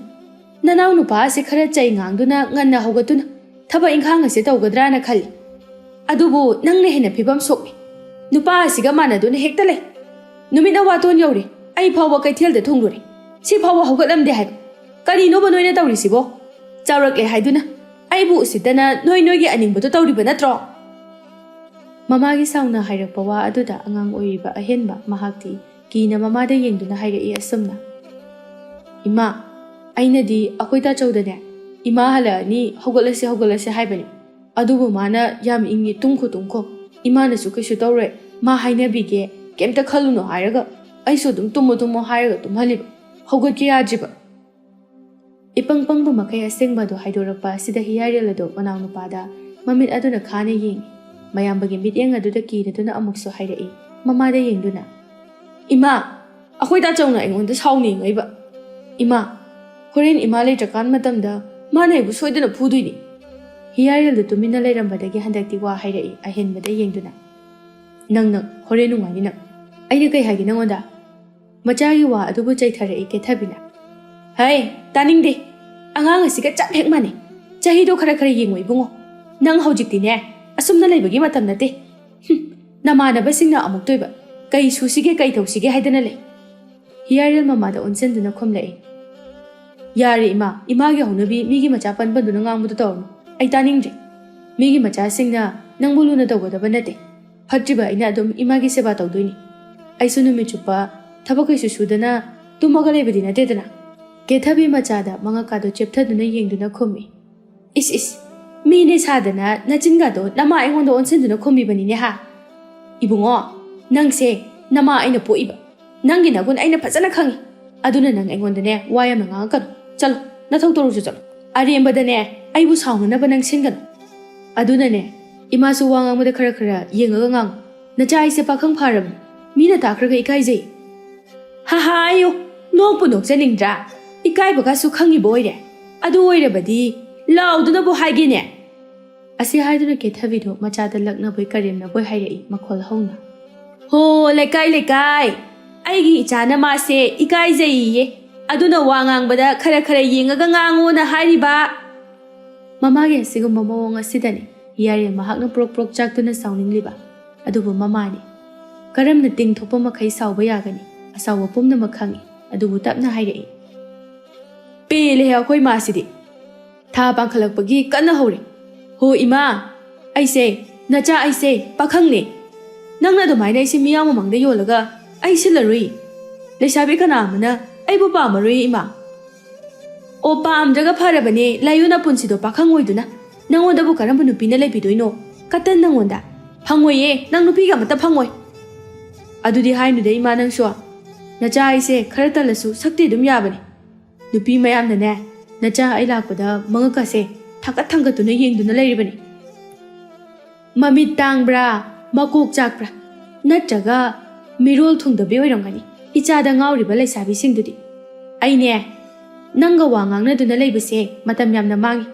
ꯅꯅꯥꯎ ꯅꯨꯄꯥ ꯑꯁꯤ ꯈꯔ ꯆꯩ ꯉꯥꯡꯗꯨꯅ ꯉꯟꯅ ꯍꯧꯒꯠꯇꯨꯅ ꯊꯕꯛ ꯏꯪꯈꯥꯡ ꯑꯁꯤ ꯇꯧꯒꯗ꯭ꯔꯥꯅ ꯈꯜꯂꯤ꯫ ꯑꯗꯨꯕꯨ ꯅꯪꯅ ꯍꯦꯟꯅ ꯐꯤꯕꯝ ꯁꯣꯛꯂꯤ꯫ ꯅꯨꯄꯥ ꯑꯁꯤꯒ ꯃꯥꯟꯅꯗꯨꯅ ꯍꯦꯛꯇ ꯂꯩ꯫ ꯅꯨꯃꯤꯠꯅ ꯋꯥꯇꯣꯟ ꯌꯧꯔꯦ꯫ ꯑꯩ ꯐꯥꯎꯕ ꯀꯩꯊꯦꯜꯗ ꯊꯨꯡꯂꯨꯔꯦ꯫ ꯁꯤ ꯐꯥꯎꯕ ꯍꯧꯒꯠꯂꯝꯗꯦ ꯍꯥꯏꯕ꯫ ꯀꯔꯤꯅꯣꯕ ꯅꯣꯏꯅ ꯇꯧꯔꯤꯁꯤꯕꯣ? ꯆꯥꯎꯔꯛꯂꯦ ꯍꯥꯏꯗꯨꯅ ꯑꯩꯕꯨ ꯎꯁꯤꯠꯇꯅ ꯅꯣꯏ ꯅꯣꯏꯒꯤ ꯑꯅꯤꯡꯕꯗꯣ ꯇꯧꯔꯤꯕ ꯅꯠꯇ꯭ꯔꯣ?" ꯃꯃꯥꯒꯤ ꯁꯥꯎꯅ ꯍꯥꯏꯔꯛꯄ ꯋꯥ ꯑꯗꯨꯗ ꯑꯉꯥꯡ ꯑꯣꯏꯔꯤꯕ ꯑꯍꯦꯟꯕ ꯃꯍꯥꯛꯇꯤ ꯀꯤꯅ ꯃꯃꯥꯗ ꯌꯦꯡꯗꯨꯅ ꯍꯥꯏꯔꯛꯏ ꯑꯁꯨꯝꯅ, "ꯏꯃꯥ, ꯑꯩꯅꯗꯤ ꯑꯩꯈꯣꯏ ꯇꯥꯆꯧꯗꯅꯦ, 'ꯏꯃꯥ ꯍꯜꯂꯛꯑꯅꯤ, ꯍꯧꯒꯠꯂꯁꯦ, ꯍꯧꯒꯠꯂꯁꯦ' ꯍꯥꯏꯕꯅꯤ꯫ ꯑꯗꯨꯕꯨ ꯃꯥꯅ ꯌꯥꯝ ꯏꯪꯉꯤ, ꯇꯨꯝꯈꯣ, ꯇꯨꯝꯈꯣ꯫ ꯏꯃꯥꯅꯁꯨ ꯀꯩꯁꯨ ꯇꯧꯔꯣꯏ, ꯃꯥ ꯍꯥꯏꯅꯕꯤꯒꯦ, ꯀꯩꯝꯇ ꯈꯜꯂꯨꯅꯣ' ꯍꯥꯏꯔꯒ ꯑꯩꯁꯨ ꯑꯗꯨꯝ ꯇꯨꯝꯃꯣ, ꯇꯨꯝꯃꯣ ꯍꯥꯏꯔꯒ ꯇꯨꯝꯍꯜꯂꯤꯕ꯫ ꯍꯧꯒꯠꯀꯦ ꯌꯥꯗ꯭ꯔꯤꯕ꯫" ꯏꯄꯪ ꯄꯪꯕ ꯃꯈꯩ ꯑꯁꯦꯡꯕ ꯑꯗꯨ ꯍꯥꯏꯗꯣꯔꯛꯄ ꯑꯁꯤꯗ ꯍꯤꯌꯥꯔꯦꯜ ꯑꯗꯨ ꯃꯅꯥꯎꯅꯨꯄꯥꯗ ꯃꯃꯤꯠ ꯑꯗꯨꯅ ꯈꯥꯅ ꯌꯦꯡꯏ꯫ ꯃꯌꯥꯝꯕꯒꯤ ꯃꯤꯠꯌꯦꯡ ꯑꯗꯨꯗ ꯀꯤꯔꯗꯨꯅ ꯑꯃꯨꯛꯁꯨ ꯍꯥꯏꯔꯛꯏ, ꯃꯃꯥꯗ ꯌꯦꯡꯗꯨꯅ, "ꯏꯃꯥ, ꯑꯩꯈꯣꯏ ꯇꯥꯆꯧꯅ ꯑꯩꯉꯣꯟꯗ ꯁꯥꯎꯅꯤꯡꯉꯛꯏꯕ꯫ ꯏꯃꯥ, ꯍꯣꯔꯦꯟ ꯏꯃꯥ ꯂꯩꯇ꯭ꯔꯀꯥꯟ ꯃꯇꯝꯗ ꯃꯥꯅ ꯑꯩꯕꯨ ꯁꯣꯏꯗꯅ ꯐꯨꯗꯣꯏꯅꯤ꯫" ꯍꯤꯌꯥꯔꯦꯜꯗꯨ ꯇꯨꯃꯤꯟꯅ ꯂꯩꯔꯝꯕꯗꯒꯤ ꯍꯟꯗꯛꯇꯤ ꯋꯥ ꯍꯥꯏꯔꯛꯏ ꯑꯍꯦꯟꯕꯗ ꯌꯦꯡꯗꯨꯅ, "ꯅꯪ, ꯅꯪ, ꯍꯣꯔꯦꯟ ꯅꯨꯡꯉꯥꯏꯅꯤ ꯅꯪ꯫ ꯑꯩꯅ ꯀꯩ ꯍꯥꯏꯒꯦ ꯅꯪꯉꯣꯟꯗ?" ꯃꯆꯥꯒꯤ ꯋꯥ ꯑꯗꯨꯕꯨ ꯆꯩꯊꯔꯛꯏ ꯀꯦꯊꯕꯤꯅ꯫ "ꯍꯩ, ꯇꯥꯅꯤꯡꯗꯦ꯫ ꯑꯉꯥꯡ ꯑꯁꯤꯒ ꯆꯞ ꯍꯦꯛ ꯃꯥꯟꯅꯩ꯫ ꯆꯍꯤꯗꯣ ꯈꯔ ꯈꯔ ꯌꯦꯡꯉꯣ ꯏꯕꯨꯡꯉꯣ꯫ ꯅꯪ ꯍꯧꯖꯤꯛꯇꯤꯅꯦ, ꯑꯁꯨꯝꯅ ꯂꯩꯕꯒꯤ ꯃꯇꯝ ꯅꯠꯇꯦ꯫ ꯍꯨꯝ, ꯅꯃꯥꯟꯅꯕꯁꯤꯡꯅ ꯑꯃꯨꯛꯇꯣꯏꯕ꯫ ꯀꯩ ꯁꯨꯁꯤꯒꯦ, ꯀꯩ ꯇꯧꯁꯤꯒꯦ ꯍꯥꯏꯗꯅ ꯂꯩ꯫" ꯍꯤꯌꯥꯔꯦꯜ ꯃꯃꯥꯗ ꯑꯣꯟꯁꯤꯟꯗꯨꯅ ꯈꯨꯝꯂꯛꯏ, "ꯌꯥꯔꯦ ꯏꯃꯥ, ꯏꯃꯥꯒꯤ ꯍꯧꯅꯕꯤ ꯃꯤꯒꯤ ꯃꯆꯥ ꯄꯟ ꯄꯟꯗꯨꯅ ꯉꯥꯡꯕꯗꯨ ꯇꯧꯔꯅꯨ꯫ ꯑꯩ ꯇꯥꯅꯤꯡꯗ꯭ꯔꯦ꯫ ꯃꯤꯒꯤ ꯃꯆꯥꯁꯤꯡꯅ ꯅꯪꯕꯨ ꯂꯨꯅ ꯇꯧꯒꯗꯕ ꯅꯠꯇꯦ꯫ ꯐꯠꯇ꯭ꯔꯤꯕ ꯑꯩꯅ ꯑꯗꯨꯝ ꯏꯃꯥꯒꯤ ꯁꯦꯕꯥ ꯇꯧꯗꯣꯏꯅꯤ꯫ ꯑꯩꯁꯨ ꯅꯨꯃꯤꯠ ꯆꯨꯞꯄ ꯊꯕꯛ ꯀꯩꯁꯨ ꯁꯨꯗꯅ ꯇꯨꯝꯃꯒ ꯂꯩꯕꯗꯤ ꯅꯠꯇꯦꯗꯅ꯫" ꯀꯦꯊꯕꯤ ꯃꯆꯥꯗ ꯃꯉꯛꯀꯥꯗꯣ ꯆꯦꯞꯊꯗꯨꯅ ꯌꯦꯡꯗꯨꯅ ꯈꯨꯝꯃꯤ꯫ "ꯏꯁ, ꯏꯁ, ꯃꯤꯅꯦ ꯁꯥꯗꯅ ꯅꯆꯤꯟꯒꯥꯗꯣ ꯅꯃꯥ ꯑꯩꯉꯣꯟꯗ ꯑꯣꯟꯁꯤꯟꯗꯨꯅ ꯈꯨꯝꯃꯤꯕꯅꯤꯅꯦ ꯍꯥ? ꯏꯕꯨꯡꯉꯣ, ꯅꯪꯁꯦ ꯅꯃꯥ ꯑꯩꯅ ꯄꯣꯛꯏꯕ꯫ ꯅꯪꯒꯤ ꯅꯒꯨꯟ ꯑꯩꯅ ꯐꯖꯅ ꯈꯪꯉꯤ꯫ ꯑꯗꯨꯅ ꯅꯪ ꯑꯩꯉꯣꯟꯗꯅꯦ ꯋꯥ ꯌꯥꯝꯅ ꯉꯥꯡꯉꯛꯀꯅꯨ꯫ ꯆꯠꯂꯣ, ꯅꯊꯧ ꯇꯧꯔꯨꯁꯨ ꯆꯠꯂꯣ꯫ ꯑꯔꯦꯝꯕꯗꯅꯦ ꯑꯩꯕꯨ ꯁꯥꯎꯅꯅꯕ ꯅꯪ ꯁꯤꯟꯒꯅꯨ꯫ ꯑꯗꯨꯅꯅꯦ ꯏꯃꯥꯁꯨ ꯋꯥ ꯉꯥꯡꯕꯗ ꯈꯔ ꯈꯔ ꯌꯦꯡꯉꯒ ꯉꯥꯡꯉꯨ꯫ ꯅꯆꯥ ꯑꯩꯁꯦ ꯄꯥꯈꯪ ꯐꯥꯔꯕꯅꯤ꯫ ꯃꯤꯅ ꯇꯥꯈ꯭ꯔꯒ ꯏꯀꯥꯏꯖꯩ꯫ ꯍꯥ ꯍꯥ, ꯑꯌꯣ, ꯅꯣꯛꯄꯨ ꯅꯣꯛꯆꯅꯤꯡꯗ꯭ꯔꯥ? ꯏꯀꯥꯏꯕꯒꯁꯨ ꯈꯪꯉꯤꯕ ꯑꯣꯏꯔꯦ꯫ ꯑꯗꯨ ꯑꯣꯏꯔꯕꯗꯤ ꯂꯥꯎꯗꯨꯅꯕꯨ ꯍꯥꯏꯒꯦꯅꯦ꯫ ꯑꯁꯤ ꯍꯥꯏꯗꯨꯅ ꯀꯦꯊꯕꯤꯗꯨ ꯃꯆꯥꯗ ꯂꯛꯅꯕꯣꯏ ꯀꯔꯦꯝꯅꯕꯣꯏ ꯍꯥꯏꯔꯛꯏ ꯃꯈꯣꯜ ꯍꯧꯅ꯫ ꯍꯣ, ꯂꯩꯀꯥꯏ ꯂꯩꯀꯥꯏ, ꯑꯩꯒꯤ ꯏꯆꯥꯅ ꯃꯥꯁꯦ ꯏꯀꯥꯏꯖꯩꯌꯦ, ꯑꯗꯨꯅ ꯋꯥ ꯉꯥꯡꯕꯗ ꯈꯔ ꯈꯔ ꯌꯦꯡꯉꯒ ꯉꯥꯡꯉꯣꯅ ꯍꯥꯏꯔꯤꯕ꯫ ꯃꯃꯥꯒꯤ ꯑꯁꯤꯒꯨꯝꯕ ꯃꯑꯣꯡ ꯑꯁꯤꯗꯅꯤ ꯌꯥꯔꯦ ꯃꯍꯥꯛꯅ ꯄ꯭ꯔꯣꯛ ꯄ꯭ꯔꯣꯛ ꯆꯥꯛꯇꯨꯅ ꯁꯥꯎꯅꯤꯡꯂꯤꯕ꯫ ꯑꯗꯨꯕꯨ ꯃꯃꯥꯅꯤ꯫ ꯀꯔꯝꯅ ꯇꯤꯡ ꯊꯣꯛꯄ ꯃꯈꯩ ꯁꯥꯎꯕ ꯌꯥꯒꯅꯤ? ꯑꯁꯥꯎꯕ ꯄꯨꯝꯅꯃꯛ ꯈꯪꯏ, ꯑꯗꯨꯕꯨ ꯇꯞꯅ ꯍꯥꯏꯔꯛꯏ꯫ ꯄꯦꯜꯂꯦꯍꯦ ꯑꯩꯈꯣꯏ ꯃꯥꯁꯤꯗꯤ꯫ ꯊꯥ ꯄꯥꯡꯈꯠꯂꯛꯄꯒꯤ ꯀꯟꯅ ꯍꯧꯔꯦ꯫ ꯍꯣ ꯏꯃꯥ, ꯑꯩꯁꯦ, ꯅꯆꯥ ꯑꯩꯁꯦ ꯄꯥꯈꯪꯅꯦ꯫ ꯅꯪꯅ ꯑꯗꯨꯃꯥꯏꯅ ꯑꯩꯁꯦ ꯃꯤꯌꯥꯝ ꯃꯃꯥꯡꯗ ꯌꯣꯜꯂꯒ ꯑꯩ ꯁꯤꯜꯂꯔꯣꯏ꯫ ꯂꯩꯁꯥꯕꯤ ꯀꯅꯥ ꯑꯃꯅ ꯑꯩꯕꯨ ꯄꯥꯝꯃꯔꯣꯏ ꯏꯃꯥ꯫ ꯑꯣ, ꯄꯥꯝꯗ꯭ꯔꯒ ꯐꯔꯕꯅꯦ, ꯂꯩꯌꯨ ꯅꯄꯨꯟꯁꯤꯗꯣ ꯄꯥꯈꯪ ꯑꯣꯏꯗꯨꯅ꯫ ꯅꯉꯣꯟꯗꯕꯨ ꯀꯔꯝꯕ ꯅꯨꯄꯤꯅ ꯂꯩꯕꯤꯗꯣꯏꯅꯣ? ꯀꯇꯟ ꯅꯉꯣꯟꯗ꯫ ꯐꯪꯉꯣꯏꯌꯦ, ꯅꯪ ꯅꯨꯄꯤꯒ ꯑꯃꯠꯇ ꯐꯪꯉꯣꯏ꯫ ꯑꯗꯨꯗꯤ ꯍꯥꯏꯅꯨꯗ ꯏꯃꯥ ꯅꯪꯁꯨ꯫ ꯅꯆꯥ ꯑꯩꯁꯦ ꯈꯔ ꯇꯜꯂꯁꯨ ꯁꯛꯇꯤ ꯑꯗꯨꯝ ꯌꯥꯕꯅꯦ꯫ ꯅꯨꯄꯤ ꯃꯌꯥꯝꯅꯅꯦ, ꯅꯆꯥ ꯑꯩ ꯂꯥꯛꯄꯗ ꯃꯉꯛꯀꯁꯦ ꯊꯥꯡꯒꯠ ꯊꯥꯡꯒꯠꯇꯨꯅ ꯌꯦꯡꯗꯨꯅ ꯂꯩꯔꯤꯕꯅꯤ꯫ ꯃꯃꯤꯠ ꯇꯥꯡꯕ꯭ꯔꯥ, ꯃꯀꯣꯛ ꯆꯥꯛꯄ꯭ꯔꯥ, ꯅꯠꯇ꯭ꯔꯒ ꯃꯤꯔꯣꯜ ꯊꯨꯡꯗꯕꯤ ꯑꯣꯏꯔꯝꯒꯅꯤ ꯏꯆꯥꯗ ꯉꯥꯎꯔꯤꯕ ꯂꯩꯁꯥꯕꯤꯁꯤꯡꯗꯨꯗꯤ꯫ ꯑꯩꯅꯦ, ꯅꯪꯒ ꯋꯥ ꯉꯥꯡꯅꯗꯨꯅ ꯂꯩꯕꯁꯦ ꯃꯇꯝ ꯌꯥꯝꯅ ꯃꯥꯡꯉꯤ꯫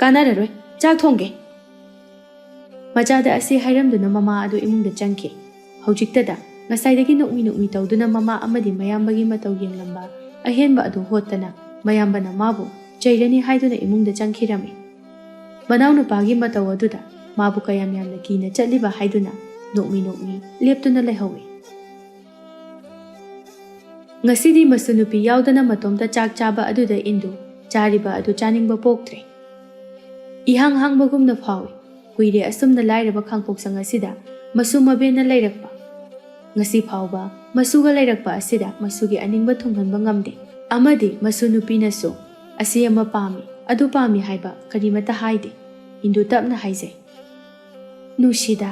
ꯀꯥꯟꯅꯔꯔꯣꯏ, ꯆꯥꯛ ꯊꯣꯡꯒꯦ꯫ ꯃꯆꯥꯗ ꯑꯁꯤ ꯍꯥꯏꯔꯝꯗꯨꯅ ꯃꯃꯥ ꯑꯗꯨ ꯏꯃꯨꯡꯗ ꯆꯪꯈꯤ꯫ ꯍꯧꯖꯤꯛꯇꯗ ꯉꯁꯥꯏꯗꯒꯤ ꯅꯣꯛꯃꯤ ꯅꯣꯛꯃꯤ ꯇꯧꯗꯨꯅ ꯃꯃꯥ ꯑꯃꯗꯤ ꯃꯌꯥꯝꯕꯒꯤ ꯃꯇꯧ ꯌꯦꯡꯂꯝꯕ ꯑꯍꯦꯟꯕ ꯑꯗꯨ ꯍꯣꯠꯇꯅ ꯃꯌꯥꯝꯕꯅ ꯃꯥꯕꯨ ꯆꯩꯔꯅꯤ ꯍꯥꯏꯗꯨꯅ ꯏꯃꯨꯡꯗ ꯆꯪꯈꯤꯔꯝꯃꯤ꯫ ꯃꯅꯥꯎꯅꯨꯄꯥꯒꯤ ꯃꯇꯧ ꯑꯗꯨꯗ ꯃꯥꯕꯨ ꯀꯌꯥꯝ ꯌꯥꯝꯅ ꯀꯤꯅ ꯆꯠꯂꯤꯕ ꯍꯥꯏꯗꯨꯅ ꯅꯣꯛꯃꯤ ꯅꯣꯛꯃꯤ ꯂꯦꯞꯇꯨꯅ ꯂꯩꯍꯧꯏ꯫ ꯉꯁꯤꯗꯤ ꯃꯁꯨ ꯅꯨꯄꯤ ꯌꯥꯎꯗꯅ ꯃꯇꯣꯝꯇ ꯆꯥꯛ ꯆꯥꯕ ꯑꯗꯨꯗ ꯏꯟꯗꯨ ꯆꯥꯔꯤꯕ ꯑꯗꯨ ꯆꯥꯅꯤꯡꯕ ꯄꯣꯛꯇ꯭ꯔꯦ꯫ ꯏꯍꯥꯡ ꯍꯥꯡꯕꯒꯨꯝꯅ ꯐꯥꯎꯏ꯫ ꯀꯨꯏꯔꯦ ꯑꯁꯨꯝꯅ ꯂꯥꯏꯔꯕ ꯈꯥꯡꯄꯣꯛꯁꯪ ꯑꯁꯤꯗ ꯃꯁꯨ ꯃꯕꯦꯟꯅ ꯂꯩꯔꯛꯄ꯫ ꯉꯁꯤ ꯐꯥꯎꯕ ꯃꯁꯨꯒ ꯂꯩꯔꯛꯄ ꯑꯁꯤꯗ ꯃꯁꯨꯒꯤ ꯑꯅꯤꯡꯕ ꯊꯨꯡꯍꯟꯕ ꯉꯝꯗꯦ꯫ ꯑꯃꯗꯤ ꯃꯁꯨ ꯅꯨꯄꯤꯅꯁꯨ ꯑꯁꯤ ꯑꯃ ꯄꯥꯝꯃꯤ, ꯑꯗꯨ ꯄꯥꯝꯃꯤ ꯍꯥꯏꯕ ꯀꯔꯤꯃꯠꯇ ꯍꯥꯏꯗꯦ꯫ ꯏꯟꯗꯨ ꯇꯞꯅ ꯍꯥꯏꯖꯩ, "ꯅꯨꯡꯁꯤꯗ,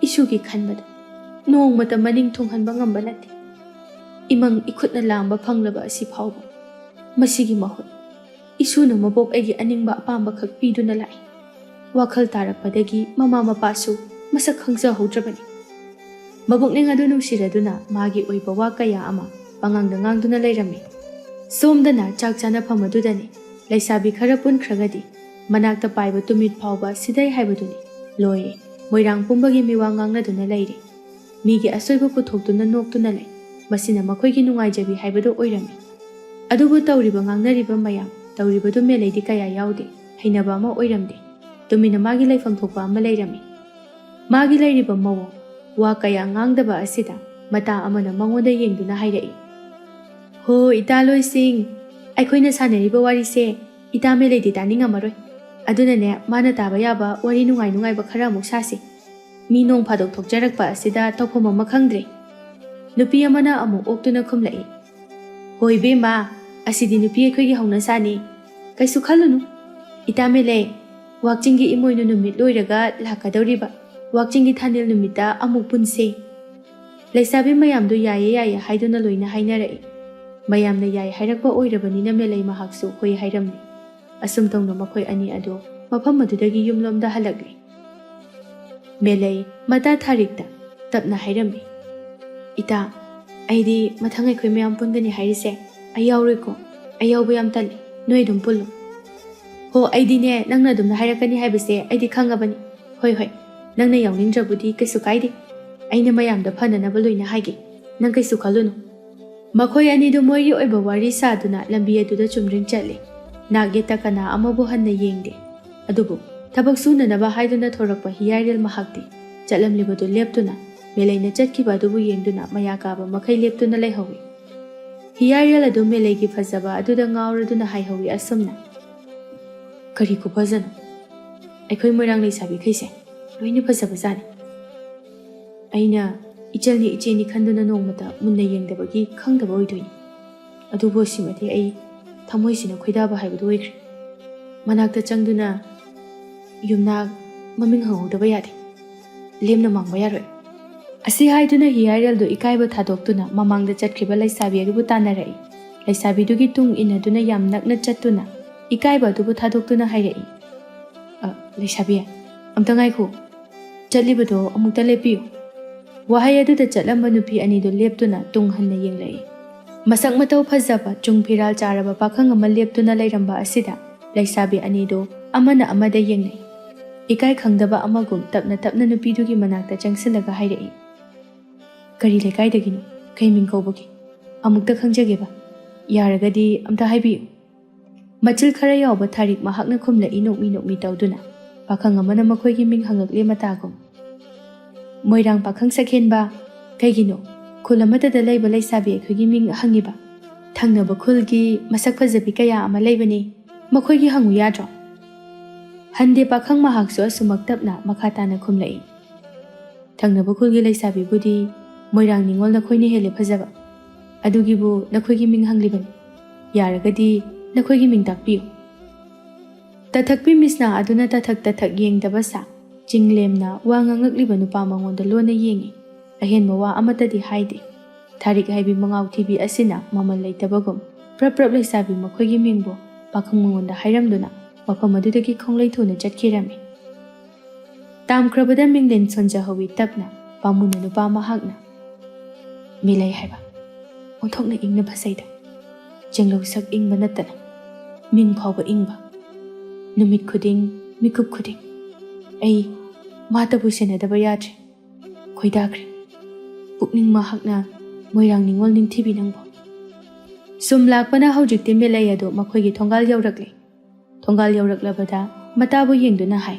ꯏꯁꯨꯒꯤ ꯈꯟꯕꯗ ꯅꯣꯡꯃꯇ ꯃꯅꯤꯡ ꯊꯨꯡꯍꯟꯕ ꯉꯝꯕ ꯅꯠꯇꯦ꯫ ꯏꯃꯪ ꯏꯈꯨꯠꯅ ꯂꯥꯝꯕ ꯐꯪꯂꯕ ꯑꯁꯤ ꯐꯥꯎꯕ꯫ ꯃꯁꯤꯒꯤ ꯃꯍꯨꯠ ꯏꯁꯨꯅ ꯃꯕꯣꯛ ꯑꯩꯒꯤ ꯑꯅꯤꯡꯕ ꯑꯄꯥꯝꯕꯈꯛ ꯄꯤꯗꯨꯅ ꯂꯥꯛꯏ꯫ ꯋꯥꯈꯜ ꯇꯥꯔꯛꯄꯗꯒꯤ ꯃꯃꯥ ꯃꯄꯥꯁꯨ ꯃꯁꯛ ꯈꯪꯖꯍꯧꯗ꯭ꯔꯕꯅꯤ꯫ ꯃꯕꯣꯛꯅꯤꯡ ꯑꯗꯨ ꯅꯨꯡꯁꯤꯔꯗꯨꯅ ꯃꯥꯒꯤ ꯑꯣꯏꯕ ꯋꯥ ꯀꯌꯥ ꯑꯃ ꯄꯉꯥꯡꯗ ꯉꯥꯡꯗꯨꯅ ꯂꯩꯔꯝꯃꯤ꯫ ꯁꯣꯝꯗꯅ ꯆꯥꯛ ꯆꯥꯅꯐꯝ ꯑꯗꯨꯗꯅꯤ ꯂꯩꯁꯥꯕꯤ ꯈꯔ ꯄꯨꯟꯈ꯭ꯔꯒꯗꯤ ꯃꯅꯥꯛꯇ ꯄꯥꯏꯕ ꯇꯨꯃꯤꯠ ꯐꯥꯎꯕ ꯁꯤꯗꯩ ꯍꯥꯏꯕꯗꯨꯅꯤ꯫ ꯂꯣꯏꯔꯦ, ꯃꯣꯏꯔꯥꯡ ꯄꯨꯝꯕꯒꯤ ꯃꯤꯋꯥ ꯉꯥꯡꯅꯗꯨꯅ ꯂꯩꯔꯦ꯫ ꯃꯤꯒꯤ ꯑꯁꯣꯏꯕ ꯄꯨꯊꯣꯛꯇꯨꯅ ꯅꯣꯛꯇꯨꯅ ꯂꯩ꯫ ꯃꯁꯤꯅ ꯃꯈꯣꯏꯒꯤ ꯅꯨꯡꯉꯥꯏꯖꯕꯤ ꯍꯥꯏꯕꯗꯨ ꯑꯣꯏꯔꯝꯃꯤ꯫ ꯑꯗꯨꯕꯨ ꯇꯧꯔꯤꯕ ꯉꯥꯡꯅꯔꯤꯕ ꯃꯌꯥꯝ, ꯇꯧꯔꯤꯕꯗꯨ ꯃꯦꯂꯩꯗꯤ ꯀꯌꯥ ꯌꯥꯎꯗꯦ, ꯍꯩꯅꯕ ꯑꯃ ꯑꯣꯏꯔꯝꯗꯦ꯫ ꯇꯨꯃꯤꯟꯅ ꯃꯥꯒꯤ ꯂꯩꯐꯝ ꯊꯣꯛꯄ ꯑꯃ ꯂꯩꯔꯝꯃꯤ꯫ ꯃꯥꯒꯤ ꯂꯩꯔꯤꯕ ꯃꯑꯣꯡ, ꯋꯥ ꯀꯌꯥ ꯉꯥꯡꯗꯕ ꯑꯁꯤꯗ ꯃꯇꯥ ꯑꯃꯅ ꯃꯉꯣꯟꯗ ꯌꯦꯡꯗꯨꯅ ꯍꯥꯏꯔꯛꯏ, "ꯍꯣ, ꯏꯇꯥ ꯂꯣꯏꯁꯤꯡ, ꯑꯩꯈꯣꯏꯅ ꯁꯥꯟꯅꯔꯤꯕ ꯋꯥꯔꯤꯁꯦ ꯏꯇꯥ ꯃꯦꯂꯩꯗꯤ ꯇꯥꯅꯤꯡꯉꯝꯃꯔꯣꯏ꯫ ꯑꯗꯨꯅꯅꯦ, ꯃꯥꯅ ꯇꯥꯕ ꯌꯥꯕ ꯋꯥꯔꯤ ꯅꯨꯡꯉꯥꯏ ꯅꯨꯡꯉꯥꯏꯕ ꯈꯔ ꯑꯃꯨꯛ ꯁꯥꯁꯤ꯫ ꯃꯤ ꯅꯣꯡ ꯐꯥꯗꯣꯛ ꯊꯣꯛꯆꯔꯛꯄ ꯑꯁꯤꯗ ꯇꯧꯐꯝ ꯑꯃ ꯈꯪꯗ꯭ꯔꯦ꯫" ꯅꯨꯄꯤ ꯑꯃꯅ ꯑꯃꯨꯛ ꯑꯣꯛꯇꯨꯅ ꯈꯨꯝꯂꯛꯏ, "ꯍꯣꯏ ꯏꯕꯦꯝꯃ, ꯑꯁꯤꯗꯤ ꯅꯨꯄꯤ ꯑꯩꯈꯣꯏꯒꯤ ꯍꯧꯅꯁꯥꯅꯤ꯫ ꯀꯩꯁꯨ ꯈꯜꯂꯨꯅꯨ꯫ ꯏꯇꯥ ꯃꯦꯂꯩ, ꯋꯥꯛꯆꯤꯡꯒꯤ ꯏꯃꯣꯏꯅꯨ ꯅꯨꯃꯤꯠ ꯂꯣꯏꯔꯒ ꯂꯥꯛꯀꯗꯧꯔꯤꯕ ꯋꯥꯛꯆꯤꯡꯒꯤ ꯊꯥꯅꯤꯜ ꯅꯨꯃꯤꯠꯇ ꯑꯃꯨꯛ ꯄꯨꯟꯁꯦ꯫" ꯂꯩꯁꯥꯕꯤ ꯃꯌꯥꯝꯗꯨ ꯌꯥꯏꯌꯦ ꯌꯥꯏꯌꯦ ꯍꯥꯏꯗꯨꯅ ꯂꯣꯏꯅ ꯍꯥꯏꯅꯔꯛꯏ꯫ ꯃꯌꯥꯝꯅ ꯌꯥꯏ ꯍꯥꯏꯔꯛꯄ ꯑꯣꯏꯔꯕꯅꯤꯅ ꯃꯦꯂꯩ ꯃꯍꯥꯛꯁꯨ ꯍꯣꯏ ꯍꯥꯏꯔꯝꯃꯤ꯫ ꯑꯁꯨꯝ ꯇꯧꯅ ꯃꯈꯣꯏ ꯑꯅꯤ ꯑꯗꯨ ꯃꯐꯝ ꯑꯗꯨꯗꯒꯤ ꯌꯨꯝꯂꯣꯝꯗ ꯍꯜꯂꯛꯂꯤ꯫ ꯃꯦꯂꯩ ꯃꯇꯥ ꯊꯥꯔꯤꯛꯇ ꯇꯞꯅ ꯍꯥꯏꯔꯝꯃꯤ, "ꯏꯇꯥ, ꯑꯩꯗꯤ ꯃꯊꯪ ꯑꯩꯈꯣꯏ ꯃꯌꯥꯝ ꯄꯨꯟꯒꯅꯤ ꯍꯥꯏꯔꯤꯁꯦ ꯑꯩ ꯌꯥꯎꯔꯣꯏꯀꯣ꯫ ꯑꯩ ꯌꯥꯎꯕ ꯌꯥꯝ ꯇꯜꯂꯤ꯫ ꯅꯣꯏ ꯑꯗꯨꯝ ꯄꯨꯜꯂꯨ꯫" "ꯍꯣ, ꯑꯩꯗꯤꯅꯦ, ꯅꯪꯅ ꯑꯗꯨꯝꯅ ꯍꯥꯏꯔꯛꯀꯅꯤ ꯍꯥꯏꯕꯁꯦ ꯑꯩꯗꯤ ꯈꯪꯉꯕꯅꯤ꯫ ꯍꯣꯏ, ꯍꯣꯏ, ꯅꯪꯅ ꯌꯥꯎꯅꯤꯡꯗ꯭ꯔꯕꯨꯗꯤ ꯀꯩꯁꯨ ꯀꯥꯏꯗꯦ꯫ ꯑꯩꯅ ꯃꯌꯥꯝꯗ ꯐꯅꯅꯕ ꯂꯣꯏꯅ ꯍꯥꯏꯒꯦ꯫ ꯅꯪ ꯀꯩꯁꯨ ꯈꯜꯂꯨꯅꯨ꯫" ꯃꯈꯣꯏ ꯑꯅꯤꯗꯨ ꯃꯣꯏꯒꯤ ꯑꯣꯏꯕ ꯋꯥꯔꯤ ꯁꯥꯗꯨꯅ ꯂꯝꯕꯤ ꯑꯗꯨꯗ ꯆꯨꯝꯗ꯭ꯔꯤꯡ ꯆꯠꯂꯤ꯫ ꯅꯥꯛ ꯌꯦꯠꯇ ꯀꯅꯥ ꯑꯃꯕꯨ ꯍꯟꯅ ꯌꯦꯡꯗꯦ꯫ ꯑꯗꯨꯕꯨ ꯊꯕꯛ ꯁꯨꯅꯅꯕ ꯍꯥꯏꯗꯨꯅ ꯊꯣꯔꯛꯄ ꯍꯤꯌꯥꯏꯔꯦꯜ ꯃꯍꯥꯛꯇꯤ ꯆꯠꯂꯝꯂꯤꯕꯗꯨ ꯂꯦꯞꯇꯨꯅ, ꯃꯦꯂꯩꯅ ꯆꯠꯈꯤꯕ ꯑꯗꯨꯕꯨ ꯌꯦꯡꯗꯨꯅ ꯃꯌꯥ ꯀꯥꯕ ꯃꯈꯩ ꯂꯦꯞꯇꯨꯅ ꯂꯩꯍꯧꯏ꯫ ꯍꯤꯌꯥꯏꯔꯦꯜ ꯑꯗꯨ ꯃꯦꯂꯩꯒꯤ ꯐꯖꯕ ꯑꯗꯨꯗ ꯉꯥꯎꯔꯗꯨꯅ ꯍꯥꯏꯍꯧꯏ ꯑꯁꯨꯝꯅ, "ꯀꯔꯤ ꯈꯨꯐꯖꯅꯣ! ꯑꯩꯈꯣꯏ ꯃꯣꯏꯔꯥꯡ ꯂꯩꯁꯥꯕꯤꯈꯩꯁꯦ ꯂꯣꯏꯅ ꯐꯖꯕꯖꯥꯠꯅꯤ꯫ ꯑꯩꯅ ꯏꯆꯜꯅꯤ ꯏꯆꯦꯅꯤ ꯈꯟꯗꯨꯅ ꯅꯣꯡꯃꯇ ꯃꯨꯟꯅ ꯌꯦꯡꯗꯕꯒꯤ ꯈꯪꯗꯕ ꯑꯣꯏꯗꯣꯏꯅꯤ꯫ ꯑꯗꯨꯕꯨ ꯑꯁꯤꯃꯗꯤ ꯑꯩ ꯊꯃꯣꯏꯁꯤꯅ ꯈꯣꯏꯗꯥꯕ ꯍꯥꯏꯕꯗꯨ ꯑꯣꯏꯈ꯭ꯔꯦ꯫ ꯃꯅꯥꯛꯇ ꯆꯪꯗꯨꯅ ꯌꯨꯝꯅꯥꯛ ꯃꯃꯤꯡ ꯍꯪꯍꯧꯗꯕ ꯌꯥꯗꯦ꯫ ꯂꯦꯝꯅ ꯃꯥꯡꯕ ꯌꯥꯔꯣꯏ꯫" ꯑꯁꯤ ꯍꯥꯏꯗꯨꯅ ꯍꯤꯌꯥꯏꯔꯦꯜꯗꯨ ꯏꯀꯥꯏꯕ ꯊꯥꯗꯣꯛꯇꯨꯅ ꯃꯃꯥꯡꯗ ꯆꯠꯈ꯭ꯔꯤꯕ ꯂꯩꯁꯥꯕꯤ ꯑꯗꯨꯕꯨ ꯇꯥꯟꯅꯔꯛꯏ꯫ ꯂꯩꯁꯥꯕꯤꯗꯨꯒꯤ ꯇꯨꯡ ꯏꯟꯅꯗꯨꯅ ꯌꯥꯝ ꯅꯛꯅ ꯆꯠꯇꯨꯅ ꯏꯀꯥꯏꯕ ꯑꯗꯨꯕꯨ ꯊꯥꯗꯣꯛꯇꯨꯅ ꯍꯥꯏꯔꯛꯏ, "ꯑ, ꯂꯩꯁꯥꯕꯤ, ꯑꯝꯇ ꯉꯥꯏꯈꯣ꯫ ꯆꯠꯂꯤꯕꯗꯣ ꯑꯃꯨꯛꯇ ꯂꯦꯞꯄꯤꯌꯨ"꯫ ꯋꯥꯍꯩ ꯑꯗꯨꯗ ꯆꯠꯂꯝꯕ ꯅꯨꯄꯤ ꯑꯅꯤꯗꯨ ꯂꯦꯞꯇꯨꯅ ꯇꯨꯡ ꯍꯟꯅ ꯌꯦꯡꯂꯛꯏ꯫ ꯃꯁꯛ ꯃꯇꯧ ꯐꯖꯕ, ꯆꯨꯡ ꯐꯤꯔꯥꯜ ꯆꯥꯔꯕ ꯄꯥꯈꯪ ꯑꯃ ꯂꯦꯞꯇꯨꯅ ꯂꯩꯔꯝꯕ ꯑꯁꯤꯗ ꯂꯩꯁꯥꯕꯤ ꯑꯅꯤꯗꯨ ꯑꯃꯅ ꯑꯃꯗ ꯌꯦꯡꯅꯩ꯫ ꯏꯀꯥꯏ ꯈꯪꯗꯕ ꯑꯃꯒꯨꯝ ꯇꯞꯅ ꯇꯞꯅ ꯅꯨꯄꯤꯗꯨꯒꯤ ꯃꯅꯥꯛꯇ ꯆꯪꯁꯤꯜꯂꯒ ꯍꯥꯏꯔꯛꯏ, "ꯀꯔꯤ ꯂꯩꯀꯥꯏꯗꯒꯤꯅꯣ? ꯀꯩ ꯃꯤꯡ ꯀꯧꯕꯒꯦ? ꯑꯃꯨꯛꯇ ꯈꯪꯖꯒꯦꯕ꯫ ꯌꯥꯔꯒꯗꯤ ꯑꯝꯇ ꯍꯥꯏꯕꯤꯌꯨ"꯫ ꯃꯆꯤꯜ ꯈꯔ ꯌꯥꯎꯕ ꯊꯥꯔꯤꯛ ꯃꯍꯥꯛꯅ ꯈꯨꯝꯂꯛꯏ ꯅꯣꯛꯃꯤ ꯅꯣꯛꯃꯤ ꯇꯧꯗꯨꯅ꯫ ꯄꯥꯈꯪ ꯑꯃꯅ ꯃꯈꯣꯏꯒꯤ ꯃꯤꯡ ꯍꯪꯂꯛꯂꯦ ꯃꯇꯥꯒꯨꯝ꯫ "ꯃꯣꯏꯔꯥꯡ ꯄꯥꯈꯪ ꯁꯛꯍꯦꯟꯕ, ꯀꯩꯒꯤꯅꯣ ꯈꯨꯜ ꯑꯃꯠꯇꯗ ꯂꯩꯕ ꯂꯩꯁꯥꯕꯤ ꯑꯩꯈꯣꯏꯒꯤ ꯃꯤꯡ ꯍꯪꯉꯤꯕ? ꯊꯪꯅꯕ ꯈꯨꯜꯒꯤ ꯃꯁꯛ ꯐꯖꯕꯤ ꯀꯌꯥ ꯑꯃ ꯂꯩꯕꯅꯤ, ꯃꯈꯣꯏꯒꯤ ꯍꯪꯉꯨ ꯌꯥꯗ꯭ꯔꯣ?" ꯍꯟꯗꯦ ꯄꯥꯈꯪ ꯃꯍꯥꯛꯁꯨ ꯑꯁꯨꯃꯛ ꯇꯞꯅ ꯃꯈꯥ ꯇꯥꯅ ꯈꯨꯝꯂꯛꯏ꯫ "ꯊꯪꯅꯕ ꯈꯨꯜꯒꯤ ꯂꯩꯁꯥꯕꯤꯕꯨꯗꯤ ꯃꯣꯏꯔꯥꯡ ꯅꯤꯉꯣꯜ ꯅꯈꯣꯏꯅ ꯍꯦꯜꯂꯦ ꯐꯖꯕ꯫ ꯑꯗꯨꯒꯤꯕꯨ ꯅꯈꯣꯏꯒꯤ ꯃꯤꯡ ꯍꯪꯂꯤꯕꯅꯤ꯫ ꯌꯥꯔꯒꯗꯤ ꯅꯈꯣꯏꯒꯤ ꯃꯤꯡ ꯇꯥꯛꯄꯤꯌꯨ"꯫ ꯇꯊꯛꯄꯤ ꯃꯤꯁꯅꯥ ꯑꯗꯨꯅ ꯇꯊꯛ ꯇꯊꯛ ꯌꯦꯡꯗꯕ ꯁꯥ, ꯆꯤꯡ ꯂꯦꯝꯅ ꯋꯥ ꯉꯥꯡꯂꯛꯂꯤꯕ ꯅꯨꯄꯥ ꯃꯉꯣꯟꯗ ꯂꯣꯟꯅ ꯌꯦꯡꯉꯤ꯫ ꯑꯍꯦꯟꯕ ꯋꯥ ꯑꯃꯠꯇꯗꯤ ꯍꯥꯏꯗꯦ꯫ ꯊꯥꯔꯤꯛ ꯍꯥꯏꯕꯤ ꯃꯉꯥꯎ ꯊꯤꯕꯤ ꯑꯁꯤꯅ ꯃꯃꯜ ꯂꯩꯇꯕꯒꯨꯝ ꯄ꯭ꯔꯞ ꯄ꯭ꯔꯞ ꯂꯩꯁꯥꯕꯤ ꯃꯈꯣꯏꯒꯤ ꯃꯤꯡꯕꯨ ꯄꯥꯈꯪ ꯃꯉꯣꯟꯗ ꯍꯥꯏꯔꯝꯗꯨꯅ ꯃꯐꯝ ꯑꯗꯨꯗꯒꯤ ꯈꯣꯡꯂꯩ ꯊꯨꯅ ꯆꯠꯈꯤꯔꯝꯃꯤ꯫ ꯇꯥꯝꯈ꯭ꯔꯕꯗ ꯃꯤꯡꯂꯦꯟ ꯁꯣꯟꯖꯍꯧꯋꯤ ꯇꯞꯅ ꯄꯥꯃꯨꯅ ꯅꯨꯄꯥ ꯃꯍꯥꯛꯅ꯫ "ꯃꯤꯂꯩ ꯍꯥꯏꯕ ꯑꯣꯟꯊꯣꯛꯅ ꯏꯪꯅ ꯐꯖꯩꯗ꯫ ꯆꯦꯡꯂꯧ ꯁꯛ ꯏꯪꯕ ꯅꯠꯇꯅ ꯃꯤꯡ ꯐꯥꯎꯕ ꯏꯪꯕ꯫ ꯅꯨꯃꯤꯠ ꯈꯨꯗꯤꯡ, ꯃꯤꯀꯨꯞ ꯈꯨꯗꯤꯡ ꯑꯩ ꯃꯥꯇꯕꯨ ꯁꯦꯟꯅꯗꯕ ꯌꯥꯗ꯭ꯔꯦ꯫ ꯈꯣꯏꯗꯥꯈ꯭ꯔꯦ꯫ ꯄꯨꯛꯅꯤꯡ ꯃꯍꯥꯛꯅ ꯃꯣꯏꯔꯥꯡ ꯅꯤꯉꯣꯜ ꯅꯤꯡꯊꯤꯕꯤ ꯅꯪꯕꯨ"꯫ ꯁꯨꯝ ꯂꯥꯛꯄꯅ ꯍꯧꯖꯤꯛꯇꯤ ꯃꯤꯂꯩ ꯑꯗꯨ ꯃꯈꯣꯏꯒꯤ ꯊꯣꯡꯒꯥꯜ ꯌꯧꯔꯛꯂꯦ꯫ ꯊꯣꯡꯒꯥꯜ ꯌꯧꯔꯛꯂꯕꯗ ꯃꯇꯥꯕꯨ ꯌꯦꯡꯗꯨꯅ ꯍꯥꯏ,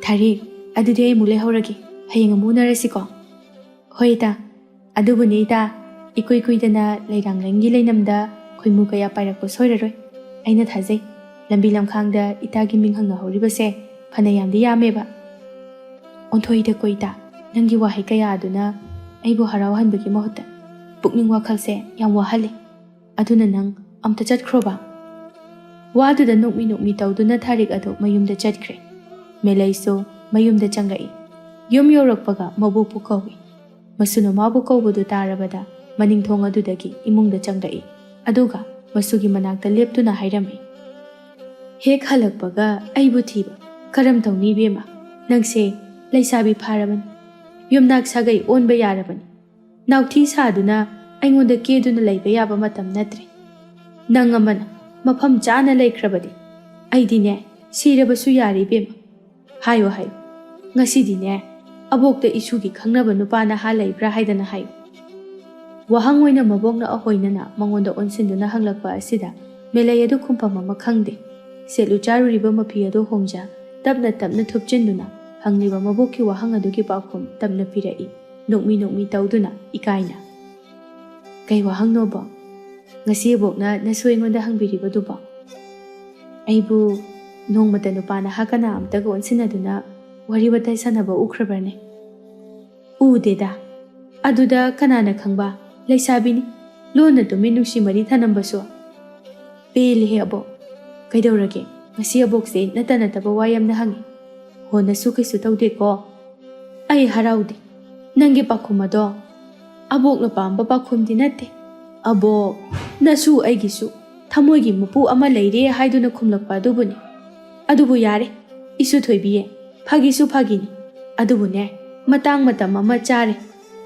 "ꯊꯥꯔꯤꯛ, ꯑꯗꯨꯗꯤ ꯑꯩ ꯑꯃꯨꯛ ꯂꯩꯍꯧꯔꯒꯦ, ꯍꯌꯦꯡ ꯑꯃꯨꯛ ꯎꯅꯔꯁꯤꯀꯣ"꯫ "ꯍꯣꯏ ꯏꯇꯥ, ꯑꯗꯨꯕꯨꯅꯤ ꯏꯇꯥ, ꯏꯀꯨꯏ ꯀꯨꯏꯗꯅ ꯂꯩꯔꯥꯡꯂꯦꯟꯒꯤ ꯂꯩꯅꯝꯗ ꯈꯣꯏꯃꯨ ꯀꯌꯥ ꯄꯥꯏꯔꯛꯄ ꯁꯣꯏꯔꯔꯣꯏ꯫ ꯑꯩꯅ ꯊꯥꯖꯩ, ꯂꯝꯕꯤ ꯂꯝꯈꯥꯡꯗ ꯏꯇꯥꯒꯤ ꯃꯤꯡ ꯍꯪꯅꯍꯧꯔꯤꯕꯁꯦ ꯐꯅꯌꯥꯝꯗꯤ ꯌꯥꯝꯃꯦꯕ"꯫ "ꯑꯣꯟꯊꯣꯛꯏꯗꯀꯣ ꯏꯇꯥ, ꯅꯪꯒꯤ ꯋꯥꯍꯩ ꯀꯌꯥ ꯑꯗꯨꯅ ꯑꯩꯕꯨ ꯍꯔꯥꯎꯍꯟꯕꯒꯤ ꯃꯍꯨꯠꯇ ꯄꯨꯛꯅꯤꯡ ꯋꯥꯈꯜꯁꯦ ꯌꯥꯝ ꯋꯥꯍꯜꯂꯤ꯫ ꯑꯗꯨꯅ ꯅꯪ ꯑꯝꯇ ꯆꯠꯈ꯭ꯔꯣꯕ"꯫ ꯋꯥꯗꯨꯗ ꯅꯣꯛꯃꯤ ꯅꯣꯛꯃꯤ ꯇꯧꯗꯨꯅ ꯊꯥꯔꯤꯛ ꯑꯗꯨ ꯃꯌꯨꯝꯗ ꯆꯠꯈ꯭ꯔꯦ꯫ ꯃꯦꯂꯩꯁꯨ ꯃꯌꯨꯝꯗ ꯆꯪꯂꯛꯏ꯫ ꯌꯨꯝ ꯌꯧꯔꯛꯄꯒ ꯃꯕꯣꯛꯄꯨ ꯀꯧꯏ꯫ ꯃꯁꯨꯅ ꯃꯥꯕꯨ ꯀꯧꯕꯗꯨ ꯇꯥꯔꯕꯗ ꯃꯅꯤꯡ ꯊꯣꯡ ꯑꯗꯨꯗꯒꯤ ꯏꯃꯨꯡꯗ ꯆꯪꯂꯛꯏ꯫ ꯑꯗꯨꯒ ꯃꯁꯨꯒꯤ ꯃꯅꯥꯛꯇ ꯂꯦꯞꯇꯨꯅ ꯍꯥꯏꯔꯝꯃꯤ, "ꯍꯦꯛ ꯍꯜꯂꯛꯄꯒ ꯑꯩꯕꯨ ꯊꯤꯕ꯫ ꯀꯔꯝ ꯇꯧꯅꯤ ꯏꯕꯦꯝꯃ? ꯅꯪꯁꯦ ꯂꯩꯁꯥꯕꯤ ꯐꯥꯔꯕꯅꯤ꯫ ꯌꯨꯝꯅꯥꯛ ꯁꯥꯒꯩ ꯑꯣꯟꯕ ꯌꯥꯔꯕꯅꯤ꯫ ꯅꯥꯎꯊꯤ ꯁꯥꯗꯨꯅ ꯑꯩꯉꯣꯟꯗ ꯀꯦꯗꯨꯅ ꯂꯩꯕ ꯌꯥꯕ ꯃꯇꯝ ꯅꯠꯇ꯭ꯔꯦ꯫ ꯅꯪ ꯑꯃꯅ ꯃꯐꯝ ꯆꯥꯅ ꯂꯩꯈ꯭ꯔꯕꯗꯤ ꯑꯩꯗꯤꯅꯦ ꯁꯤꯔꯕꯁꯨ ꯌꯥꯔꯦ ꯏꯕꯦꯝꯃ꯫ ꯍꯥꯏꯌꯣ ꯍꯥꯏꯌꯣ, ꯉꯁꯤꯗꯤꯅꯦ ꯑꯕꯣꯛꯇ ꯏꯁꯨꯒꯤ ꯈꯪꯅꯕ ꯅꯨꯄꯥ ꯅꯍꯥ ꯂꯩꯕ꯭ꯔꯥ ꯍꯥꯏꯗꯅ ꯍꯥꯏꯌꯨ"꯫ ꯋꯥꯍꯪ ꯑꯣꯏꯅ ꯃꯕꯣꯛꯅ ꯑꯍꯣꯏꯅꯅ ꯃꯉꯣꯟꯗ ꯑꯣꯟꯁꯤꯟꯗꯨꯅ ꯍꯪꯂꯛꯄ ꯑꯁꯤꯗ ꯃꯦꯂꯩ ꯑꯗꯨ ꯈꯨꯝꯐꯝ ꯑꯃ ꯈꯪꯗꯦ꯫ ꯁꯦꯠꯂꯨ ꯆꯥꯔꯨꯔꯤꯕ ꯃꯐꯤ ꯑꯗꯨ ꯍꯣꯡꯖ ꯇꯞꯅ ꯇꯞꯅ ꯊꯨꯞꯆꯤꯟꯗꯨꯅ ꯍꯪꯂꯤꯕ ꯃꯕꯣꯛꯀꯤ ꯋꯥꯍꯪ ꯑꯗꯨꯒꯤ ꯄꯥꯎꯈꯨꯝ ꯇꯞꯅ ꯄꯤꯔꯛꯏ, ꯅꯣꯛꯃꯤ ꯅꯣꯛꯃꯤ ꯇꯧꯗꯨꯅ ꯏꯀꯥꯏꯅ꯫ "ꯀꯩ ꯋꯥꯍꯪꯅꯣꯕꯣ? ꯉꯁꯤ ꯑꯕꯣꯛꯅ ꯅꯁꯨ ꯑꯩꯉꯣꯟꯗ ꯍꯪꯕꯤꯔꯤꯕꯗꯨꯕꯣ? ꯑꯩꯕꯨ ꯅꯣꯡꯃꯇ ꯅꯨꯄꯥ ꯅꯍꯥ ꯀꯅꯥ ꯑꯝꯇꯒ ꯑꯣꯟꯁꯤꯟꯅꯗꯨꯅ ꯋꯥꯔꯤ ꯋꯥꯇꯥꯏ ꯁꯥꯟꯅꯕ ꯎꯈ꯭ꯔꯕ꯭ꯔꯅꯦ?" "ꯎꯗꯦꯗ꯫ ꯑꯗꯨꯗ ꯀꯅꯥꯅ ꯈꯪꯕ, ꯂꯩꯁꯥꯕꯤꯅꯤ, ꯂꯣꯟꯅ ꯇꯨꯃꯤꯟ ꯅꯨꯡꯁꯤ ꯃꯔꯤ ꯊꯅꯝꯕꯁꯨ"꯫ "ꯄꯦꯜꯂꯦꯍꯦ ꯑꯕꯣꯛ꯫ ꯀꯩꯗꯧꯔꯒꯦ? ꯉꯁꯤ ꯑꯕꯣꯛꯁꯦ ꯅꯠꯇ ꯅꯠꯇꯕ ꯋꯥ ꯌꯥꯝꯅ ꯍꯪꯉꯤ꯫ ꯍꯣ, ꯅꯁꯨ ꯀꯩꯁꯨ ꯇꯧꯗꯦꯀꯣ?" "ꯑꯩ ꯍꯔꯥꯎꯗꯦ꯫ ꯅꯪꯒꯤ ꯄꯥꯎꯈꯨꯝ ꯑꯗꯣ ꯑꯕꯣꯛꯅ ꯄꯥꯝꯕ ꯄꯥꯎꯈꯨꯝꯗꯤ ꯅꯠꯇꯦ꯫ ꯑꯕꯣꯛ, ꯅꯁꯨ ꯑꯩꯒꯤꯁꯨ ꯊꯃꯣꯏꯒꯤ ꯃꯄꯨ ꯑꯃ ꯂꯩꯔꯦ ꯍꯥꯏꯗꯨꯅ ꯈꯨꯝꯂꯛꯄ ꯑꯗꯨꯕꯨꯅꯤ꯫ ꯑꯗꯨꯕꯨ ꯌꯥꯔꯦ, ꯏꯁꯨ ꯊꯣꯏꯕꯤꯌꯦ, ꯐꯥꯒꯤꯁꯨ ꯐꯥꯒꯤꯅꯤ꯫ ꯑꯗꯨꯕꯨꯅꯦ, ꯃꯇꯥꯡ ꯃꯇꯝ ꯑꯃ ꯆꯥꯔꯦ,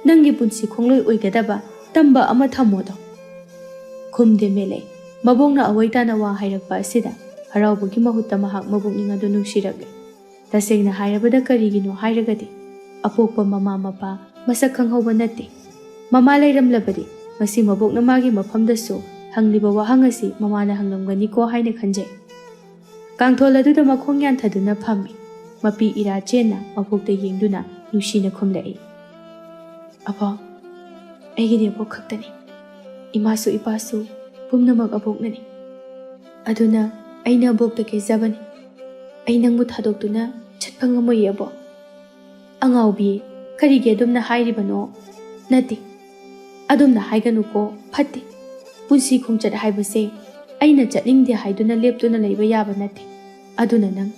ꯅꯪꯒꯤ ꯄꯨꯟꯁꯤ ꯈꯣꯡꯂꯣꯏ ꯑꯣꯏꯒꯗꯕ ꯇꯝꯕ ꯑꯃ ꯊꯝꯃꯣꯗꯣ"꯫ ꯈꯨꯝꯗꯦ ꯃꯦꯂꯩ꯫ ꯃꯕꯣꯛꯅ ꯑꯋꯣꯏ ꯇꯥꯅ ꯋꯥ ꯍꯥꯏꯔꯛꯄ ꯑꯁꯤꯗ ꯍꯔꯥꯎꯕꯒꯤ ꯃꯍꯨꯠꯇ ꯃꯍꯥꯛ ꯃꯕꯨꯛꯅꯤꯡ ꯑꯗꯨ ꯅꯨꯡꯁꯤꯔꯛꯂꯦ꯫ ꯇꯁꯦꯡꯅ ꯍꯥꯏꯔꯕꯗ ꯀꯔꯤꯒꯤꯅꯣ ꯍꯥꯏꯔꯒꯗꯤ ꯑꯄꯣꯛꯄ ꯃꯃꯥ ꯃꯄꯥ ꯃꯁꯛ ꯈꯪꯍꯧꯕ ꯅꯠꯇꯦ꯫ ꯃꯃꯥ ꯂꯩꯔꯝꯂꯕꯗꯤ ꯃꯁꯤ ꯃꯕꯣꯛꯅ ꯃꯥꯒꯤ ꯃꯐꯝꯗꯁꯨ ꯍꯪꯂꯤꯕ ꯋꯥꯍꯪ ꯑꯁꯤ ꯃꯃꯥꯅ ꯍꯪꯂꯝꯒꯅꯤꯀꯣ ꯍꯥꯏꯅ ꯈꯟꯖꯩ꯫ ꯀꯥꯡꯊꯣꯜ ꯑꯗꯨꯗ ꯃꯈꯣꯡ ꯌꯥꯟꯊꯗꯨꯅ ꯐꯝꯃꯤ꯫ ꯃꯄꯤ ꯏꯔꯥ ꯆꯦꯟꯅ ꯃꯕꯣꯛꯇ ꯌꯦꯡꯗꯨꯅ ꯅꯨꯡꯁꯤꯅ ꯈꯨꯝꯂꯛꯏ, "ꯑꯕꯣꯛ, ꯑꯩꯒꯤꯗꯤ ꯑꯕꯣꯛ ꯈꯛꯇꯅꯤ꯫ ꯏꯃꯥꯁꯨ ꯏꯄꯥꯁꯨ ꯄꯨꯝꯅꯃꯛ ꯑꯕꯣꯛꯅꯅꯤ꯫ ꯑꯗꯨꯅ ꯑꯩꯅ ꯑꯕꯣꯛꯇ ꯀꯦꯖꯕꯅꯤ꯫ ꯑꯩ ꯅꯪꯕꯨ ꯊꯥꯗꯣꯛꯇꯨꯅ ꯆꯠꯄ ꯉꯝꯃꯣꯏꯌꯦ ꯑꯕꯣꯛ"꯫ "ꯑꯉꯥꯎꯕꯤ, ꯀꯔꯤꯒꯤ ꯑꯗꯨꯝꯅ ꯍꯥꯏꯔꯤꯕꯅꯣ?" "ꯅꯠꯇꯦ, ꯑꯗꯨꯝꯅ ꯍꯥꯏꯒꯅꯨꯀꯣ, ꯐꯠꯇꯦ꯫ ꯄꯨꯟꯁꯤ ꯈꯣꯡꯆꯠ ꯍꯥꯏꯕꯁꯦ ꯑꯩꯅ ꯆꯠꯅꯤꯡꯗꯦ ꯍꯥꯏꯗꯨꯅ ꯂꯦꯞꯇꯨꯅ ꯂꯩꯕ ꯌꯥꯕ ꯅꯠꯇꯦ꯫ ꯑꯗꯨꯅ ꯅꯪ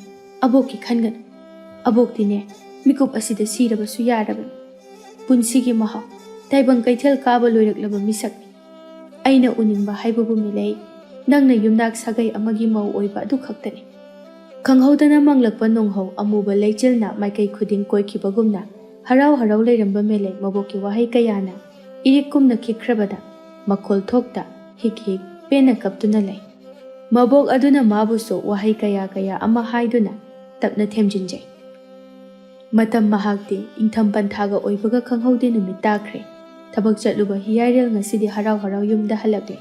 ꯑꯕꯣꯛꯀꯤ ꯈꯟꯒꯅꯨ꯫ ꯑꯕꯣꯛꯇꯤꯅꯦ, ꯃꯤꯀꯨꯞ ꯑꯁꯤꯗ ꯁꯤꯔꯕꯁꯨ ꯌꯥꯔꯕꯅꯤ꯫ ꯄꯨꯟꯁꯤꯒꯤ ꯃꯍꯥꯎ, ꯇꯥꯏꯕꯪ ꯀꯩꯊꯦꯜ ꯀꯥꯕ ꯂꯣꯏꯔꯛꯂꯕ ꯃꯤꯁꯛꯅꯤ꯫ ꯑꯩꯅ ꯎꯅꯤꯡꯕ ꯍꯥꯏꯕꯕꯨ ꯃꯤꯂꯩ, ꯅꯪꯅ ꯌꯨꯝꯅꯥꯛ ꯁꯥꯒꯩ ꯑꯃꯒꯤ ꯃꯧ ꯑꯣꯏꯕ ꯑꯗꯨ ꯈꯛꯇꯅꯤ꯫ ꯈꯪꯍꯧꯗꯅ ꯃꯪꯂꯛꯄ ꯅꯣꯡꯍꯧ ꯑꯃꯨꯕ ꯂꯩꯆꯤꯜꯅ ꯃꯥꯏꯀꯩ ꯈꯨꯗꯤꯡ ꯀꯣꯏꯈꯤꯕꯒꯨꯝꯅ, ꯍꯔꯥꯎ ꯍꯔꯥꯎ ꯂꯩꯔꯝꯕ ꯃꯦꯂꯩ ꯃꯕꯣꯛꯀꯤ ꯋꯥꯍꯩ ꯀꯌꯥꯅ ꯏꯔꯤꯛ ꯀꯨꯝꯅ ꯈꯤꯛꯈ꯭ꯔꯕꯗ, ꯃꯈꯣꯜ ꯊꯣꯛꯇ ꯍꯤꯛ ꯍꯤꯛ ꯄꯦꯟꯅ ꯀꯞꯇꯨꯅ ꯂꯩ꯫ ꯃꯕꯣꯛ ꯑꯗꯨꯅ ꯃꯥꯕꯨꯁꯨ ꯋꯥꯍꯩ ꯀꯌꯥ ꯀꯌꯥ ꯑꯃ ꯍꯥꯏꯗꯨꯅ ꯇꯞꯅ ꯊꯦꯝꯖꯤꯟꯖꯩ꯫ ꯃꯇꯝ ꯃꯍꯥꯛꯇꯤ ꯏꯪꯊꯝ ꯄꯟꯊꯥꯒ ꯑꯣꯏꯕꯒ ꯈꯪꯍꯧꯗꯦ꯫ ꯅꯨꯃꯤꯠ ꯇꯥꯈ꯭ꯔꯦ꯫ ꯊꯕꯛ ꯆꯠꯂꯨꯕ ꯍꯤꯌꯥꯏꯔꯦꯜ ꯉꯁꯤꯗꯤ ꯍꯔꯥꯎ ꯍꯔꯥꯎ ꯌꯨꯝꯗ ꯍꯜꯂꯛꯂꯦ꯫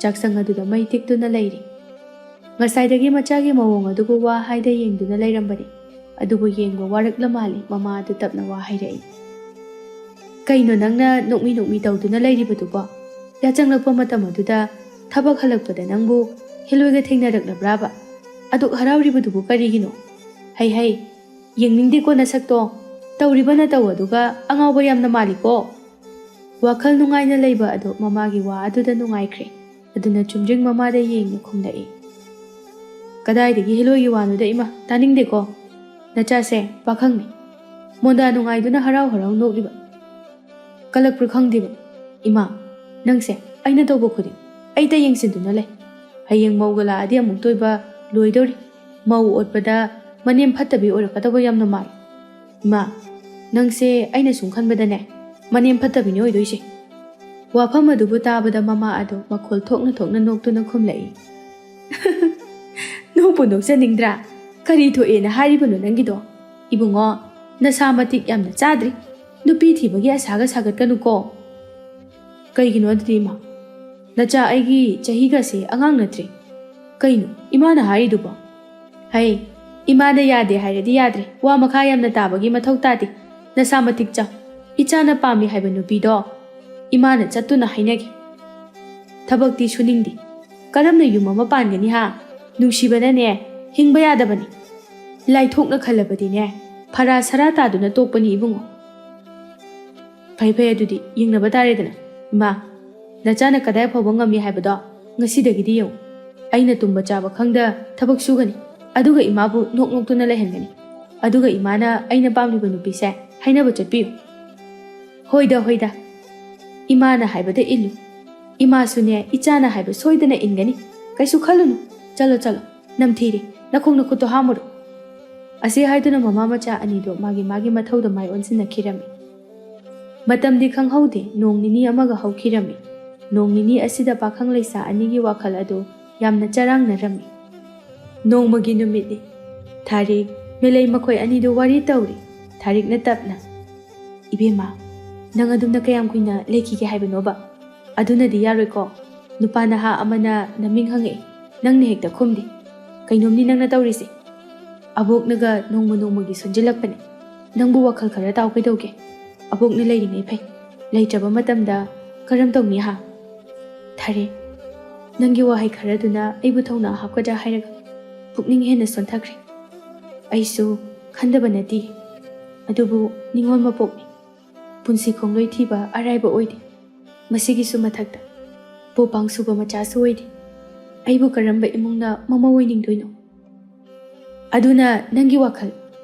ꯆꯥꯛꯁꯪ ꯑꯗꯨꯗ ꯃꯩ ꯇꯤꯛꯇꯨꯅ ꯂꯩꯔꯤ꯫ ꯉꯁꯥꯏꯗꯒꯤ ꯃꯆꯥꯒꯤ ꯃꯑꯣꯡ ꯑꯗꯨꯕꯨ ꯋꯥ ꯍꯥꯏꯗ ꯌꯦꯡꯗꯨꯅ ꯂꯩꯔꯝꯕꯅꯤ꯫ ꯑꯗꯨꯕꯨ ꯌꯦꯡꯕ ꯋꯥꯔꯛꯂ ꯃꯥꯜꯂꯤ, ꯃꯃꯥ ꯑꯗꯨ ꯇꯞꯅ ꯋꯥ ꯍꯥꯏꯔꯛꯏ꯫ "ꯀꯩꯅꯣ ꯅꯪꯅ ꯅꯣꯛꯃꯤ ꯅꯣꯛꯃꯤ ꯇꯧꯗꯨꯅ ꯂꯩꯔꯤꯕꯗꯨꯕꯣ? ꯌꯥꯆꯪꯂꯛꯄ ꯃꯇꯝ ꯑꯗꯨꯗ ꯊꯕꯛ ꯍꯜꯂꯛꯄꯗ ꯅꯪꯕꯨ ꯍꯤꯂꯣꯏꯒ ꯊꯦꯡꯅꯔꯛꯂꯕ꯭ꯔꯥꯕ? ꯑꯗꯨꯛ ꯍꯔꯥꯎꯔꯤꯕꯗꯨꯕꯨ ꯀꯔꯤꯒꯤꯅꯣ? ꯍꯩ ꯍꯩ, ꯌꯦꯡꯅꯤꯡꯗꯦꯀꯣ ꯅꯁꯛꯇꯣ꯫ ꯇꯧꯔꯤꯕ ꯅꯇꯧ ꯑꯗꯨꯒ ꯑꯉꯥꯎꯕ ꯌꯥꯝꯅ ꯃꯥꯜꯂꯤꯀꯣ꯫" ꯋꯥꯈꯜ ꯅꯨꯡꯉꯥꯏꯅ ꯂꯩꯕ ꯑꯗꯨ ꯃꯃꯥꯒꯤ ꯋꯥ ꯑꯗꯨꯗ ꯅꯨꯡꯉꯥꯏꯈ꯭ꯔꯦ꯫ ꯑꯗꯨꯅ ꯆꯨꯝꯗ꯭ꯔꯤꯡ ꯃꯃꯥꯗ ꯌꯦꯡꯅ ꯈꯨꯝꯂꯛꯏ꯫ "ꯀꯗꯥꯏꯗꯒꯤ ꯍꯤꯂꯣꯏꯒꯤ ꯋꯥꯅꯣꯗ ꯏꯃꯥ, ꯇꯥꯅꯤꯡꯗꯦꯀꯣ꯫ ꯅꯆꯥꯁꯦ ꯄꯥꯈꯪꯅꯤ꯫ ꯃꯣꯟꯗꯥ ꯅꯨꯡꯉꯥꯏꯗꯨꯅ ꯍꯔꯥꯎ ꯍꯔꯥꯎ ꯅꯣꯛꯂꯤꯕ꯫ ꯀꯂꯛꯄ꯭ꯔꯥ ꯈꯪꯗꯦꯕ꯫ ꯏꯃꯥ, ꯅꯪꯁꯦ ꯑꯩꯅ ꯇꯧꯕ ꯈꯨꯗꯤꯡ ꯑꯩꯇ ꯌꯦꯡꯁꯤꯟꯗꯨꯅ ꯂꯩ꯫ ꯍꯌꯦꯡ ꯃꯧꯒ ꯂꯥꯛꯑꯗꯤ ꯑꯃꯨꯛꯇ ꯑꯣꯏꯕ ꯂꯣꯏꯗꯧꯔꯤ꯫ ꯃꯧ ꯑꯣꯠꯄꯗ ꯃꯅꯦꯝ ꯐꯠꯇꯕꯤ ꯑꯣꯏꯔꯛꯀꯗꯕ ꯌꯥꯝꯅ ꯃꯥꯜꯂꯤ꯫ ꯏꯃꯥ, ꯅꯪꯁꯦ ꯑꯩꯅ ꯁꯨꯝ ꯈꯟꯕꯗꯅꯦ, ꯃꯅꯦꯝ ꯐꯠꯇꯕꯤꯅꯤ ꯑꯣꯏꯗꯣꯏꯁꯦ꯫" ꯋꯥꯐꯝ ꯑꯗꯨꯕꯨ ꯇꯥꯕꯗ ꯃꯃꯥ ꯑꯗꯨ ꯃꯈꯣꯜ ꯊꯣꯛꯅ ꯊꯣꯛꯅ ꯅꯣꯛꯇꯨꯅ ꯈꯨꯝꯂꯛꯏ꯫ "ꯅꯣꯛꯄꯨ ꯅꯣꯛꯆꯅꯤꯡꯗ꯭ꯔꯥ? ꯀꯔꯤ ꯊꯣꯛꯑꯦꯅ ꯍꯥꯏꯔꯤꯕꯅꯣ ꯅꯪꯒꯤꯗꯣ? ꯏꯕꯨꯡꯉꯣ, ꯅꯁꯥ ꯃꯇꯤꯛ ꯌꯥꯝꯅ ꯆꯥꯗ꯭ꯔꯤ꯫ ꯅꯨꯄꯤ ꯊꯤꯕꯒꯤ ꯑꯁꯥꯒ ꯁꯥꯒꯠꯀꯅꯨꯀꯣ꯫" "ꯀꯩꯒꯤꯅꯣ ꯑꯗꯨꯗꯤ ꯏꯃꯥ? ꯅꯆꯥ ꯑꯩꯒꯤ ꯆꯍꯤꯒꯁꯦ ꯑꯉꯥꯡ ꯅꯠꯇ꯭ꯔꯦ꯫ ꯀꯩꯅꯣ ꯏꯃꯥꯅ ꯍꯥꯏꯔꯤꯗꯨꯕꯣ?" "ꯍꯩ, ꯏꯃꯥꯅ ꯌꯥꯗꯦ ꯍꯥꯏꯔꯗꯤ ꯌꯥꯗ꯭ꯔꯦ꯫ ꯋꯥ ꯃꯈꯥ ꯌꯥꯝꯅ ꯇꯥꯕꯒꯤ ꯃꯊꯧ ꯇꯥꯗꯦ꯫ ꯅꯁꯥ ꯃꯇꯤꯛ ꯆꯥꯎ꯫ ꯏꯆꯥꯅ ꯄꯥꯝꯃꯤ ꯍꯥꯏꯕ ꯅꯨꯄꯤꯗꯣ ꯏꯃꯥꯅ ꯆꯠꯇꯨꯅ ꯍꯥꯏꯅꯒꯦ꯫ ꯊꯕꯛꯇꯤ ꯁꯨꯅꯤꯡꯗꯦ꯫ ꯀꯔꯝꯅ ꯌꯨꯝ ꯑꯃ ꯄꯥꯟꯒꯅꯤ ꯍꯥ? ꯅꯨꯡꯁꯤꯕꯅꯅꯦ, ꯍꯤꯡꯕ ꯌꯥꯗꯕꯅꯤ꯫ ꯂꯥꯏꯊꯣꯛꯅ ꯈꯜꯂꯕꯗꯤꯅꯦ, ꯐꯔꯥ ꯁꯔꯥ ꯇꯥꯗꯨꯅ ꯇꯣꯛꯄꯅꯤ ꯏꯕꯨꯡꯉꯣ꯫" "ꯐꯩ ꯐꯩ, ꯑꯗꯨꯗꯤ ꯌꯦꯡꯅꯕ ꯇꯥꯔꯦꯗꯅ꯫ ꯏꯃꯥ, ꯅꯆꯥꯅ ꯀꯗꯥꯏ ꯐꯥꯎꯕ ꯉꯝꯃꯤ ꯍꯥꯏꯕꯗꯣ ꯉꯁꯤꯗꯒꯤꯗꯤ ꯌꯦꯡꯉꯨ꯫ ꯑꯩꯅ ꯇꯨꯝꯕ ꯆꯥꯕ ꯈꯪꯗ ꯊꯕꯛ ꯁꯨꯒꯅꯤ, ꯑꯗꯨꯒ ꯏꯃꯥꯕꯨ ꯅꯣꯛ ꯅꯣꯛꯇꯨꯅ ꯂꯩꯍꯟꯒꯅꯤ꯫ ꯑꯗꯨꯒ ꯏꯃꯥꯅ ꯑꯩꯅ ꯄꯥꯝꯂꯤꯕ ꯅꯨꯄꯤꯁꯦ ꯍꯥꯏꯅꯕ ꯆꯠꯄꯤꯌꯨ꯫ ꯍꯣꯏꯗ, ꯍꯣꯏꯗ, ꯏꯃꯥꯅ ꯍꯥꯏꯕꯗ ꯏꯜꯂꯨ꯫ ꯏꯃꯥꯁꯨꯅꯦ, ꯏꯆꯥꯅ ꯍꯥꯏꯕ ꯁꯣꯏꯗꯅ ꯏꯟꯒꯅꯤ꯫ ꯀꯩꯁꯨ ꯈꯜꯂꯨꯅꯨ꯫ ꯆꯠꯂꯣ, ꯆꯠꯂꯣ, ꯅꯝꯊꯤꯔꯦ, ꯅꯈꯣꯡ ꯅꯈꯨꯠꯇꯣ ꯍꯥꯝꯃꯨꯔꯣ꯫ ꯑꯁꯤ ꯍꯥꯏꯗꯨꯅ ꯃꯃꯥ ꯃꯆꯥ ꯑꯅꯤꯗꯣ ꯃꯥꯒꯤ ꯃꯥꯒꯤ ꯃꯊꯧꯗ ꯃꯥꯏ ꯑꯣꯟꯁꯤꯟꯅꯈꯤꯔꯝꯃꯤ꯫ ꯃꯇꯝꯗꯤ ꯈꯪꯍꯧꯗꯦ, ꯅꯣꯡ ꯅꯤꯅꯤ ꯑꯃꯒ ꯍꯧꯈꯤꯔꯝꯃꯤ꯫ ꯅꯣꯡ ꯅꯤꯅꯤ ꯑꯁꯤꯗ ꯄꯥꯈꯪ ꯂꯩꯁꯥ ꯑꯅꯤꯒꯤ ꯋꯥꯈꯜ ꯑꯗꯨ ꯌꯥꯝꯅ ꯆꯔꯥꯡꯅꯔꯝꯃꯤ꯫ ꯅꯣꯡꯃꯒꯤ ꯅꯨꯃꯤꯠꯅꯤ꯫ ꯊꯥꯔꯤꯛ, ꯃꯦꯂꯩ ꯃꯈꯣꯏ ꯑꯅꯤꯗꯨ ꯋꯥꯔꯤ ꯇꯧꯔꯤ꯫ ꯊꯥꯔꯤꯛꯅ ꯇꯞꯅ, "ꯏꯕꯦꯝꯃ, ꯅꯪ ꯑꯗꯨꯝꯅ ꯀꯌꯥꯝ ꯀꯨꯏꯅ ꯂꯩꯈꯤꯒꯦ ꯍꯥꯏꯕꯅꯣꯕ? ꯑꯗꯨꯅꯗꯤ ꯌꯥꯔꯣꯏꯀꯣ꯫ ꯅꯨꯄꯥ ꯅꯍꯥ ꯑꯃꯅ ꯅꯃꯤꯡ ꯍꯪꯉꯛꯏ, ꯅꯪꯅ ꯍꯦꯛꯇ ꯈꯨꯝꯗꯦ꯫ ꯀꯩꯅꯣꯝꯅꯤ ꯅꯪꯅ ꯇꯧꯔꯤꯁꯦ꯫ ꯑꯕꯣꯛꯅꯒ ꯅꯣꯡꯃ ꯅꯣꯡꯃꯒꯤ ꯁꯣꯟꯖꯤꯜꯂꯛꯄꯅꯦ꯫ ꯅꯪꯕꯨ ꯋꯥꯈꯜ ꯈꯔ ꯇꯥꯎ ꯀꯩꯗꯧꯒꯦ? ꯑꯕꯣꯛꯅ ꯂꯩꯔꯤꯉꯩ ꯐꯩ꯫ ꯂꯩꯇ꯭ꯔꯕ ꯃꯇꯝꯗ ꯀꯔꯝ ꯇꯧꯅꯤ ꯍꯥ?" ꯊꯥꯔꯤꯛ, ꯅꯪꯒꯤ ꯋꯥꯍꯩ ꯈꯔꯗꯨꯅ ꯑꯩꯕꯨ ꯊꯧꯅꯥ ꯍꯥꯞꯀꯗ꯭ꯔꯥ ꯍꯥꯏꯔꯒ ꯄꯨꯛꯅꯤꯡ ꯍꯦꯟꯅ ꯁꯣꯟꯊꯈ꯭ꯔꯦ꯫ ꯑꯩꯁꯨ ꯈꯟꯗꯕ ꯅꯠꯇꯦ, ꯑꯗꯨꯕꯨ ꯅꯤꯡꯉꯣꯜ ꯃꯄꯣꯛꯅꯤ꯫ ꯄꯨꯟꯁꯤ ꯈꯣꯡꯂꯣꯏ ꯊꯤꯕ ꯑꯔꯥꯏꯕ ꯑꯣꯏꯗꯦ꯫ ꯃꯁꯤꯒꯤꯁꯨ ꯃꯊꯛꯇ ꯄꯣꯄꯥꯡ ꯁꯨꯕ ꯃꯆꯥꯁꯨ ꯑꯣꯏꯗꯦ꯫ ꯑꯩꯕꯨ ꯀꯔꯝꯕ ꯏꯃꯨꯡꯅ ꯃꯃꯧ ꯑꯣꯏꯅꯤꯡꯗꯣꯏꯅꯣ? ꯑꯗꯨꯅ ꯅꯪꯒꯤ ꯋꯥꯈꯜ,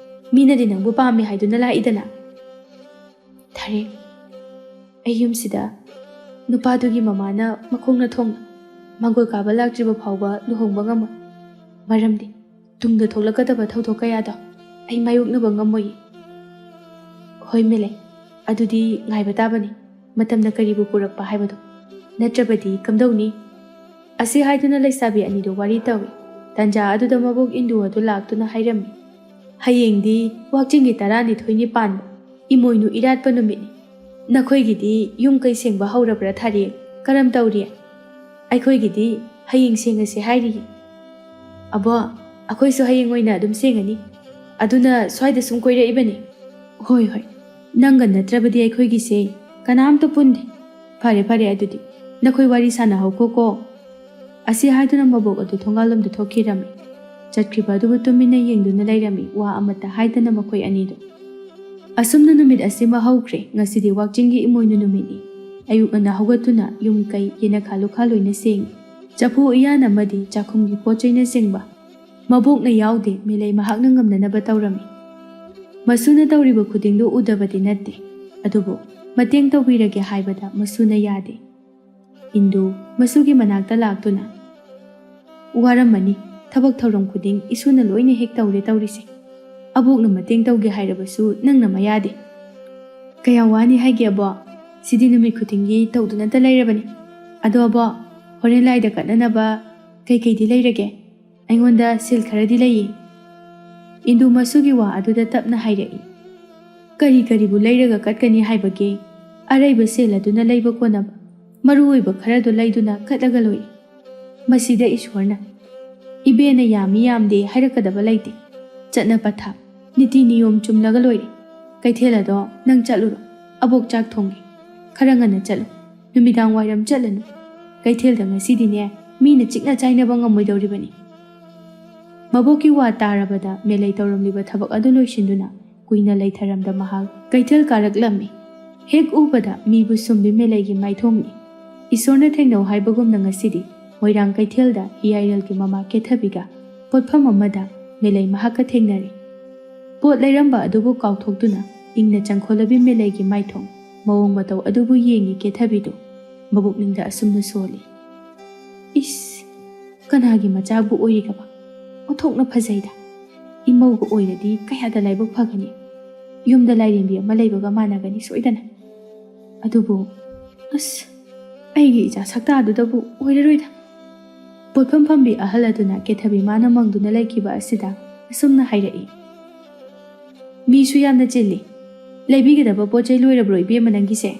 ꯃꯤꯅꯗꯤ ꯅꯪꯕꯨ ꯄꯥꯝꯃꯦ ꯍꯥꯏꯗꯨꯅ ꯂꯥꯛꯏꯗꯅ꯫ ꯊꯥꯔꯤꯛ, ꯑꯩ ꯌꯨꯝꯁꯤꯗ ꯅꯨꯄꯥꯗꯨꯒꯤ ꯃꯃꯥꯅ ꯃꯈꯣꯡꯅ ꯊꯣꯡꯅ ꯃꯥꯡꯒꯣꯜ ꯀꯥꯕ ꯂꯥꯛꯇ꯭ꯔꯤꯕ ꯐꯥꯎꯕ ꯂꯨꯍꯣꯡꯕ ꯉꯝꯃꯣꯏ꯫ ꯃꯔꯝꯗꯤ ꯇꯨꯡꯗ ꯊꯣꯛꯂꯛꯀꯗꯕ ꯊꯧꯗꯣꯛ ꯀꯌꯥꯗꯣ ꯑꯩ ꯃꯥꯌꯣꯛꯅꯕ ꯉꯝꯃꯣꯏꯌꯦ꯫ ꯍꯣꯏ ꯃꯦꯂꯩ, ꯑꯗꯨꯗꯤ ꯉꯥꯏꯕ ꯇꯥꯕꯅꯤ, ꯃꯇꯝꯅ ꯀꯔꯤꯕꯨ ꯄꯨꯔꯛꯄ ꯍꯥꯏꯕꯗꯣ꯫ ꯅꯠꯇ꯭ꯔꯕꯗꯤ ꯀꯝꯗꯧꯅꯤ? ꯑꯁꯤ ꯍꯥꯏꯗꯨꯅ ꯂꯩꯁꯥꯕꯤ ꯑꯅꯤꯗꯨ ꯋꯥꯔꯤ ꯇꯧꯏ꯫ ꯇꯟꯖꯥ ꯑꯗꯨꯗ ꯃꯕꯣꯛ ꯏꯟꯗꯨ ꯑꯗꯨ ꯂꯥꯛꯇꯨꯅ ꯍꯥꯏꯔꯝꯃꯤ, "ꯍꯌꯦꯡꯗꯤ ꯋꯥꯛꯆꯤꯡꯒꯤ ꯇꯔꯥꯅꯤꯊꯣꯏꯅꯤ ꯄꯥꯟꯕ, ꯏꯃꯣꯏꯅꯨ ꯏꯔꯥꯠꯄ ꯅꯨꯃꯤꯠꯅꯤ꯫ ꯅꯈꯣꯏꯒꯤꯗꯤ ꯌꯨꯝ ꯀꯩ ꯁꯦꯡꯕ ꯍꯧꯔꯕ꯭ꯔꯥ ꯊꯥꯔꯤꯛ? ꯀꯔꯝ ꯇꯧꯔꯤ?" "ꯑꯩꯈꯣꯏꯒꯤꯗꯤ ꯍꯌꯦꯡ ꯁꯦꯡꯉꯁꯦ ꯍꯥꯏꯔꯤꯌꯦ꯫" "ꯑꯕꯣ, ꯑꯩꯈꯣꯏꯁꯨ ꯍꯌꯦꯡ ꯑꯣꯏꯅ ꯑꯗꯨꯝ ꯁꯦꯡꯉꯅꯤ꯫ ꯑꯗꯨꯅ ꯁ꯭ꯋꯥꯏꯗ ꯁꯨꯝ ꯀꯣꯏꯔꯛꯏꯕꯅꯤ꯫" "ꯍꯣꯏ, ꯍꯣꯏ, ꯅꯪꯒ ꯅꯠꯇ꯭ꯔꯕꯗꯤ ꯑꯩꯈꯣꯏꯒꯤꯁꯦ ꯀꯅꯥꯝꯇ ꯄꯨꯟꯗꯦ꯫ ꯐꯔꯦ, ꯐꯔꯦ, ꯑꯗꯨꯗꯤ ꯅꯈꯣꯏ ꯋꯥꯔꯤ ꯁꯥꯟꯅꯍꯧꯈꯣꯀꯣ꯫" ꯑꯁꯤ ꯍꯥꯏꯗꯨꯅ ꯃꯕꯣꯛ ꯑꯗꯨ ꯊꯣꯡꯒꯥꯜꯂꯣꯝꯗ ꯊꯣꯛꯈꯤꯔꯝꯃꯤ꯫ ꯆꯠꯈ꯭ꯔꯤꯕ ꯑꯗꯨꯕꯨ ꯇꯨꯃꯤꯟꯅ ꯌꯦꯡꯗꯨꯅ ꯂꯩꯔꯝꯃꯤ, ꯋꯥ ꯑꯃꯠꯇ ꯍꯥꯏꯗꯅ ꯃꯈꯣꯏ ꯑꯅꯤꯗꯨ꯫ ꯑꯁꯨꯝꯅ ꯅꯨꯃꯤꯠ ꯑꯁꯤꯃ ꯍꯧꯈ꯭ꯔꯦ꯫ ꯉꯁꯤꯗꯤ ꯋꯥꯛꯆꯤꯡꯒꯤ ꯏꯃꯣꯏꯅꯨ ꯅꯨꯃꯤꯠꯅꯤ꯫ ꯑꯌꯨꯛ ꯉꯟꯅ ꯍꯧꯒꯠꯇꯨꯅ ꯌꯨꯝ ꯀꯩ, ꯌꯦꯅꯈꯥ ꯂꯨꯈꯥ ꯂꯣꯏꯅ ꯁꯦꯡꯉꯤ꯫ ꯆꯐꯨ ꯎꯌꯥꯟ ꯑꯃꯗꯤ ꯆꯥꯛꯈꯨꯝꯒꯤ ꯄꯣꯠ ꯆꯩꯅꯆꯤꯡꯕ꯫ ꯃꯕꯣꯛꯅ ꯌꯥꯎꯗꯦ, ꯃꯦꯂꯩ ꯃꯍꯥꯛꯅ ꯉꯝꯅꯅꯕ ꯇꯧꯔꯝꯃꯤ꯫ ꯃꯁꯨꯅ ꯇꯧꯔꯤꯕ ꯈꯨꯗꯤꯡꯗꯨ ꯎꯗꯕꯗꯤ ꯅꯠꯇꯦ, ꯑꯗꯨꯕꯨ ꯃꯇꯦꯡ ꯇꯧꯕꯤꯔꯒꯦ ꯍꯥꯏꯕꯗ ꯃꯁꯨꯅ ꯌꯥꯗꯦ꯫ ꯏꯟꯗꯨ ꯃꯁꯨꯒꯤ ꯃꯅꯥꯛꯇ ꯂꯥꯛꯇꯨꯅ, "ꯋꯥꯔꯝꯃꯅꯤ, ꯊꯕꯛ ꯊꯧꯔꯝ ꯈꯨꯗꯤꯡ ꯏꯁꯨꯅ ꯂꯣꯏꯅ ꯍꯦꯛ ꯇꯧꯔꯦ ꯇꯧꯔꯤꯁꯦ꯫ ꯑꯕꯣꯛꯅ ꯃꯇꯦꯡ ꯇꯧꯒꯦ ꯍꯥꯏꯔꯕꯁꯨ ꯅꯪꯅ ꯃꯌꯥꯗꯦ꯫ ꯀꯌꯥ ꯋꯥꯅꯤ ꯍꯥꯏꯒꯦ ꯑꯕꯣꯛ? ꯁꯤꯗꯤ ꯅꯨꯃꯤꯠ ꯈꯨꯗꯤꯡꯒꯤ ꯇꯧꯗꯨꯅꯇ ꯂꯩꯔꯕꯅꯤ꯫ ꯑꯗꯣ ꯑꯕꯣꯛ, ꯍꯣꯔꯦꯟ ꯂꯥꯏꯗ ꯀꯠꯅꯅꯕ ꯀꯩꯀꯩꯗꯤ ꯂꯩꯔꯒꯦ? ꯑꯩꯉꯣꯟꯗ ꯁꯦꯜ ꯈꯔꯗꯤ ꯂꯩꯌꯦ꯫" ꯏꯟꯗꯨ ꯃꯁꯨꯒꯤ ꯋꯥ ꯑꯗꯨꯗ ꯇꯞꯅ ꯍꯥꯏꯔꯛꯏ, "ꯀꯔꯤ ꯀꯔꯤꯕꯨ ꯂꯩꯔꯒ ꯀꯠꯀꯅꯤ ꯍꯥꯏꯕꯒꯦ? ꯑꯔꯩꯕ ꯁꯦꯜ ꯑꯗꯨꯅ ꯂꯩꯕ ꯀꯣꯟꯅꯕ ꯃꯔꯨ ꯑꯣꯏꯕ ꯈꯔꯗꯣ ꯂꯩꯗꯨꯅ ꯀꯠꯂꯒ ꯂꯣꯏꯔꯦ꯫ ꯃꯁꯤꯗ ꯏꯁꯣꯔꯅ ꯏꯕꯦꯟꯅ ꯌꯥꯝꯃꯤ ꯌꯥꯝꯗꯦ ꯍꯥꯏꯔꯛꯀꯗꯕ ꯂꯩꯇꯦ꯫ ꯆꯠꯅ ꯄꯊꯥꯞ, ꯅꯤꯇꯤ ꯅꯤꯌꯣꯝ ꯆꯨꯝꯂꯒ ꯂꯣꯏꯔꯦ꯫ ꯀꯩꯊꯦꯜ ꯑꯗꯣ ꯅꯪ ꯆꯠꯂꯨꯔꯣ꯫ ꯑꯕꯣꯛ ꯆꯥꯛ ꯊꯣꯡꯉꯦ꯫ ꯈꯔ ꯉꯟꯅ ꯆꯠꯂꯨ꯫ ꯅꯨꯃꯤꯗꯥꯡ ꯋꯥꯏꯔꯝ ꯆꯠꯂꯅꯨ꯫ ꯀꯩꯊꯦꯜꯗ ꯉꯁꯤꯗꯤꯅꯦ, ꯃꯤꯅ ꯆꯤꯛꯅ ꯆꯥꯏꯅꯕ ꯉꯝꯃꯣꯏꯗꯧꯔꯤꯕꯅꯤ꯫" ꯃꯕꯣꯛꯀꯤ ꯋꯥ ꯇꯥꯔꯕꯗ ꯃꯦꯂꯩ ꯇꯧꯔꯝꯂꯤꯕ ꯊꯕꯛ ꯑꯗꯨ ꯂꯣꯏꯁꯤꯟꯗꯨꯅ ꯀꯨꯏꯅ ꯂꯩꯊꯔꯝꯗ ꯃꯍꯥꯛ ꯀꯩꯊꯦꯜ ꯀꯥꯔꯛꯂꯝꯃꯤ꯫ ꯍꯦꯛ ꯎꯕꯗ ꯃꯤꯕꯨ ꯁꯨꯝꯕꯤ ꯃꯦꯂꯩꯒꯤ ꯃꯥꯏꯊꯣꯡꯅꯤ꯫ ꯏꯁꯣꯔꯅ ꯊꯦꯡꯅꯧ ꯍꯥꯏꯕꯒꯨꯝꯅ ꯉꯁꯤꯗꯤ ꯃꯣꯏꯔꯥꯡ ꯀꯩꯊꯦꯜꯗ ꯍꯤꯌꯥꯏꯔꯦꯜꯒꯤ ꯃꯃꯥ ꯀꯦꯊꯕꯤꯒ ꯄꯣꯠꯐꯝ ꯑꯃꯗ ꯃꯦꯂꯩ ꯃꯍꯥꯛꯀ ꯊꯦꯡꯅꯔꯦ꯫ ꯄꯣꯠ ꯂꯩꯔꯝꯕ ꯑꯗꯨꯕꯨ ꯀꯥꯎꯊꯣꯛꯇꯨꯅ ꯏꯪꯅ ꯆꯪꯈꯣꯜꯂꯕꯤ ꯃꯦꯂꯩꯒꯤ ꯃꯥꯏꯊꯣꯡ ꯃꯑꯣꯡ ꯃꯇꯧ ꯑꯗꯨꯕꯨ ꯌꯦꯡꯉꯤ ꯀꯦꯊꯕꯤꯗꯨ ꯃꯕꯨꯛꯅꯤꯡꯗ ꯑꯁꯨꯝꯅ ꯁꯣꯜꯂꯤ, "ꯏꯁ, ꯀꯅꯥꯒꯤ ꯃꯆꯥꯕꯨ ꯑꯣꯏꯔꯤꯒꯕ? ꯑꯣꯟꯊꯣꯛꯅ ꯐꯖꯩꯗ꯫ ꯏꯃꯧꯒ ꯑꯣꯏꯔꯗꯤ ꯀꯌꯥꯗ ꯂꯥꯏꯕꯛ ꯐꯒꯅꯤ꯫ ꯌꯨꯝꯗ ꯂꯥꯏꯔꯦꯝꯕꯤ ꯑꯃ ꯂꯩꯕꯒ ꯃꯥꯟꯅꯒꯅꯤ ꯁꯣꯏꯗꯅ꯫ ꯑꯗꯨꯕꯨ, ꯑꯁ, ꯑꯩꯒꯤ ꯏꯆꯥ ꯁꯛꯇꯥꯗꯨꯗꯕꯨ ꯑꯣꯏꯔꯔꯣꯏꯗ꯫" ꯄꯣꯠꯐꯝ ꯐꯝꯕꯤ ꯑꯍꯜ ꯑꯗꯨꯅ ꯀꯦꯊꯕꯤ ꯃꯥꯅ ꯃꯪꯗꯨꯅ ꯂꯩꯈꯤꯕ ꯑꯁꯤꯗ ꯑꯁꯨꯝꯅ ꯍꯥꯏꯔꯛꯏ, "ꯃꯤꯁꯨ ꯌꯥꯝꯅ ꯆꯤꯜꯂꯤ꯫ ꯂꯩꯕꯤꯒꯗꯕ ꯄꯣꯠ ꯆꯩ ꯂꯣꯏꯔꯕ꯭ꯔꯣ ꯏꯕꯦꯝꯃ ꯅꯪꯒꯤꯁꯦ?"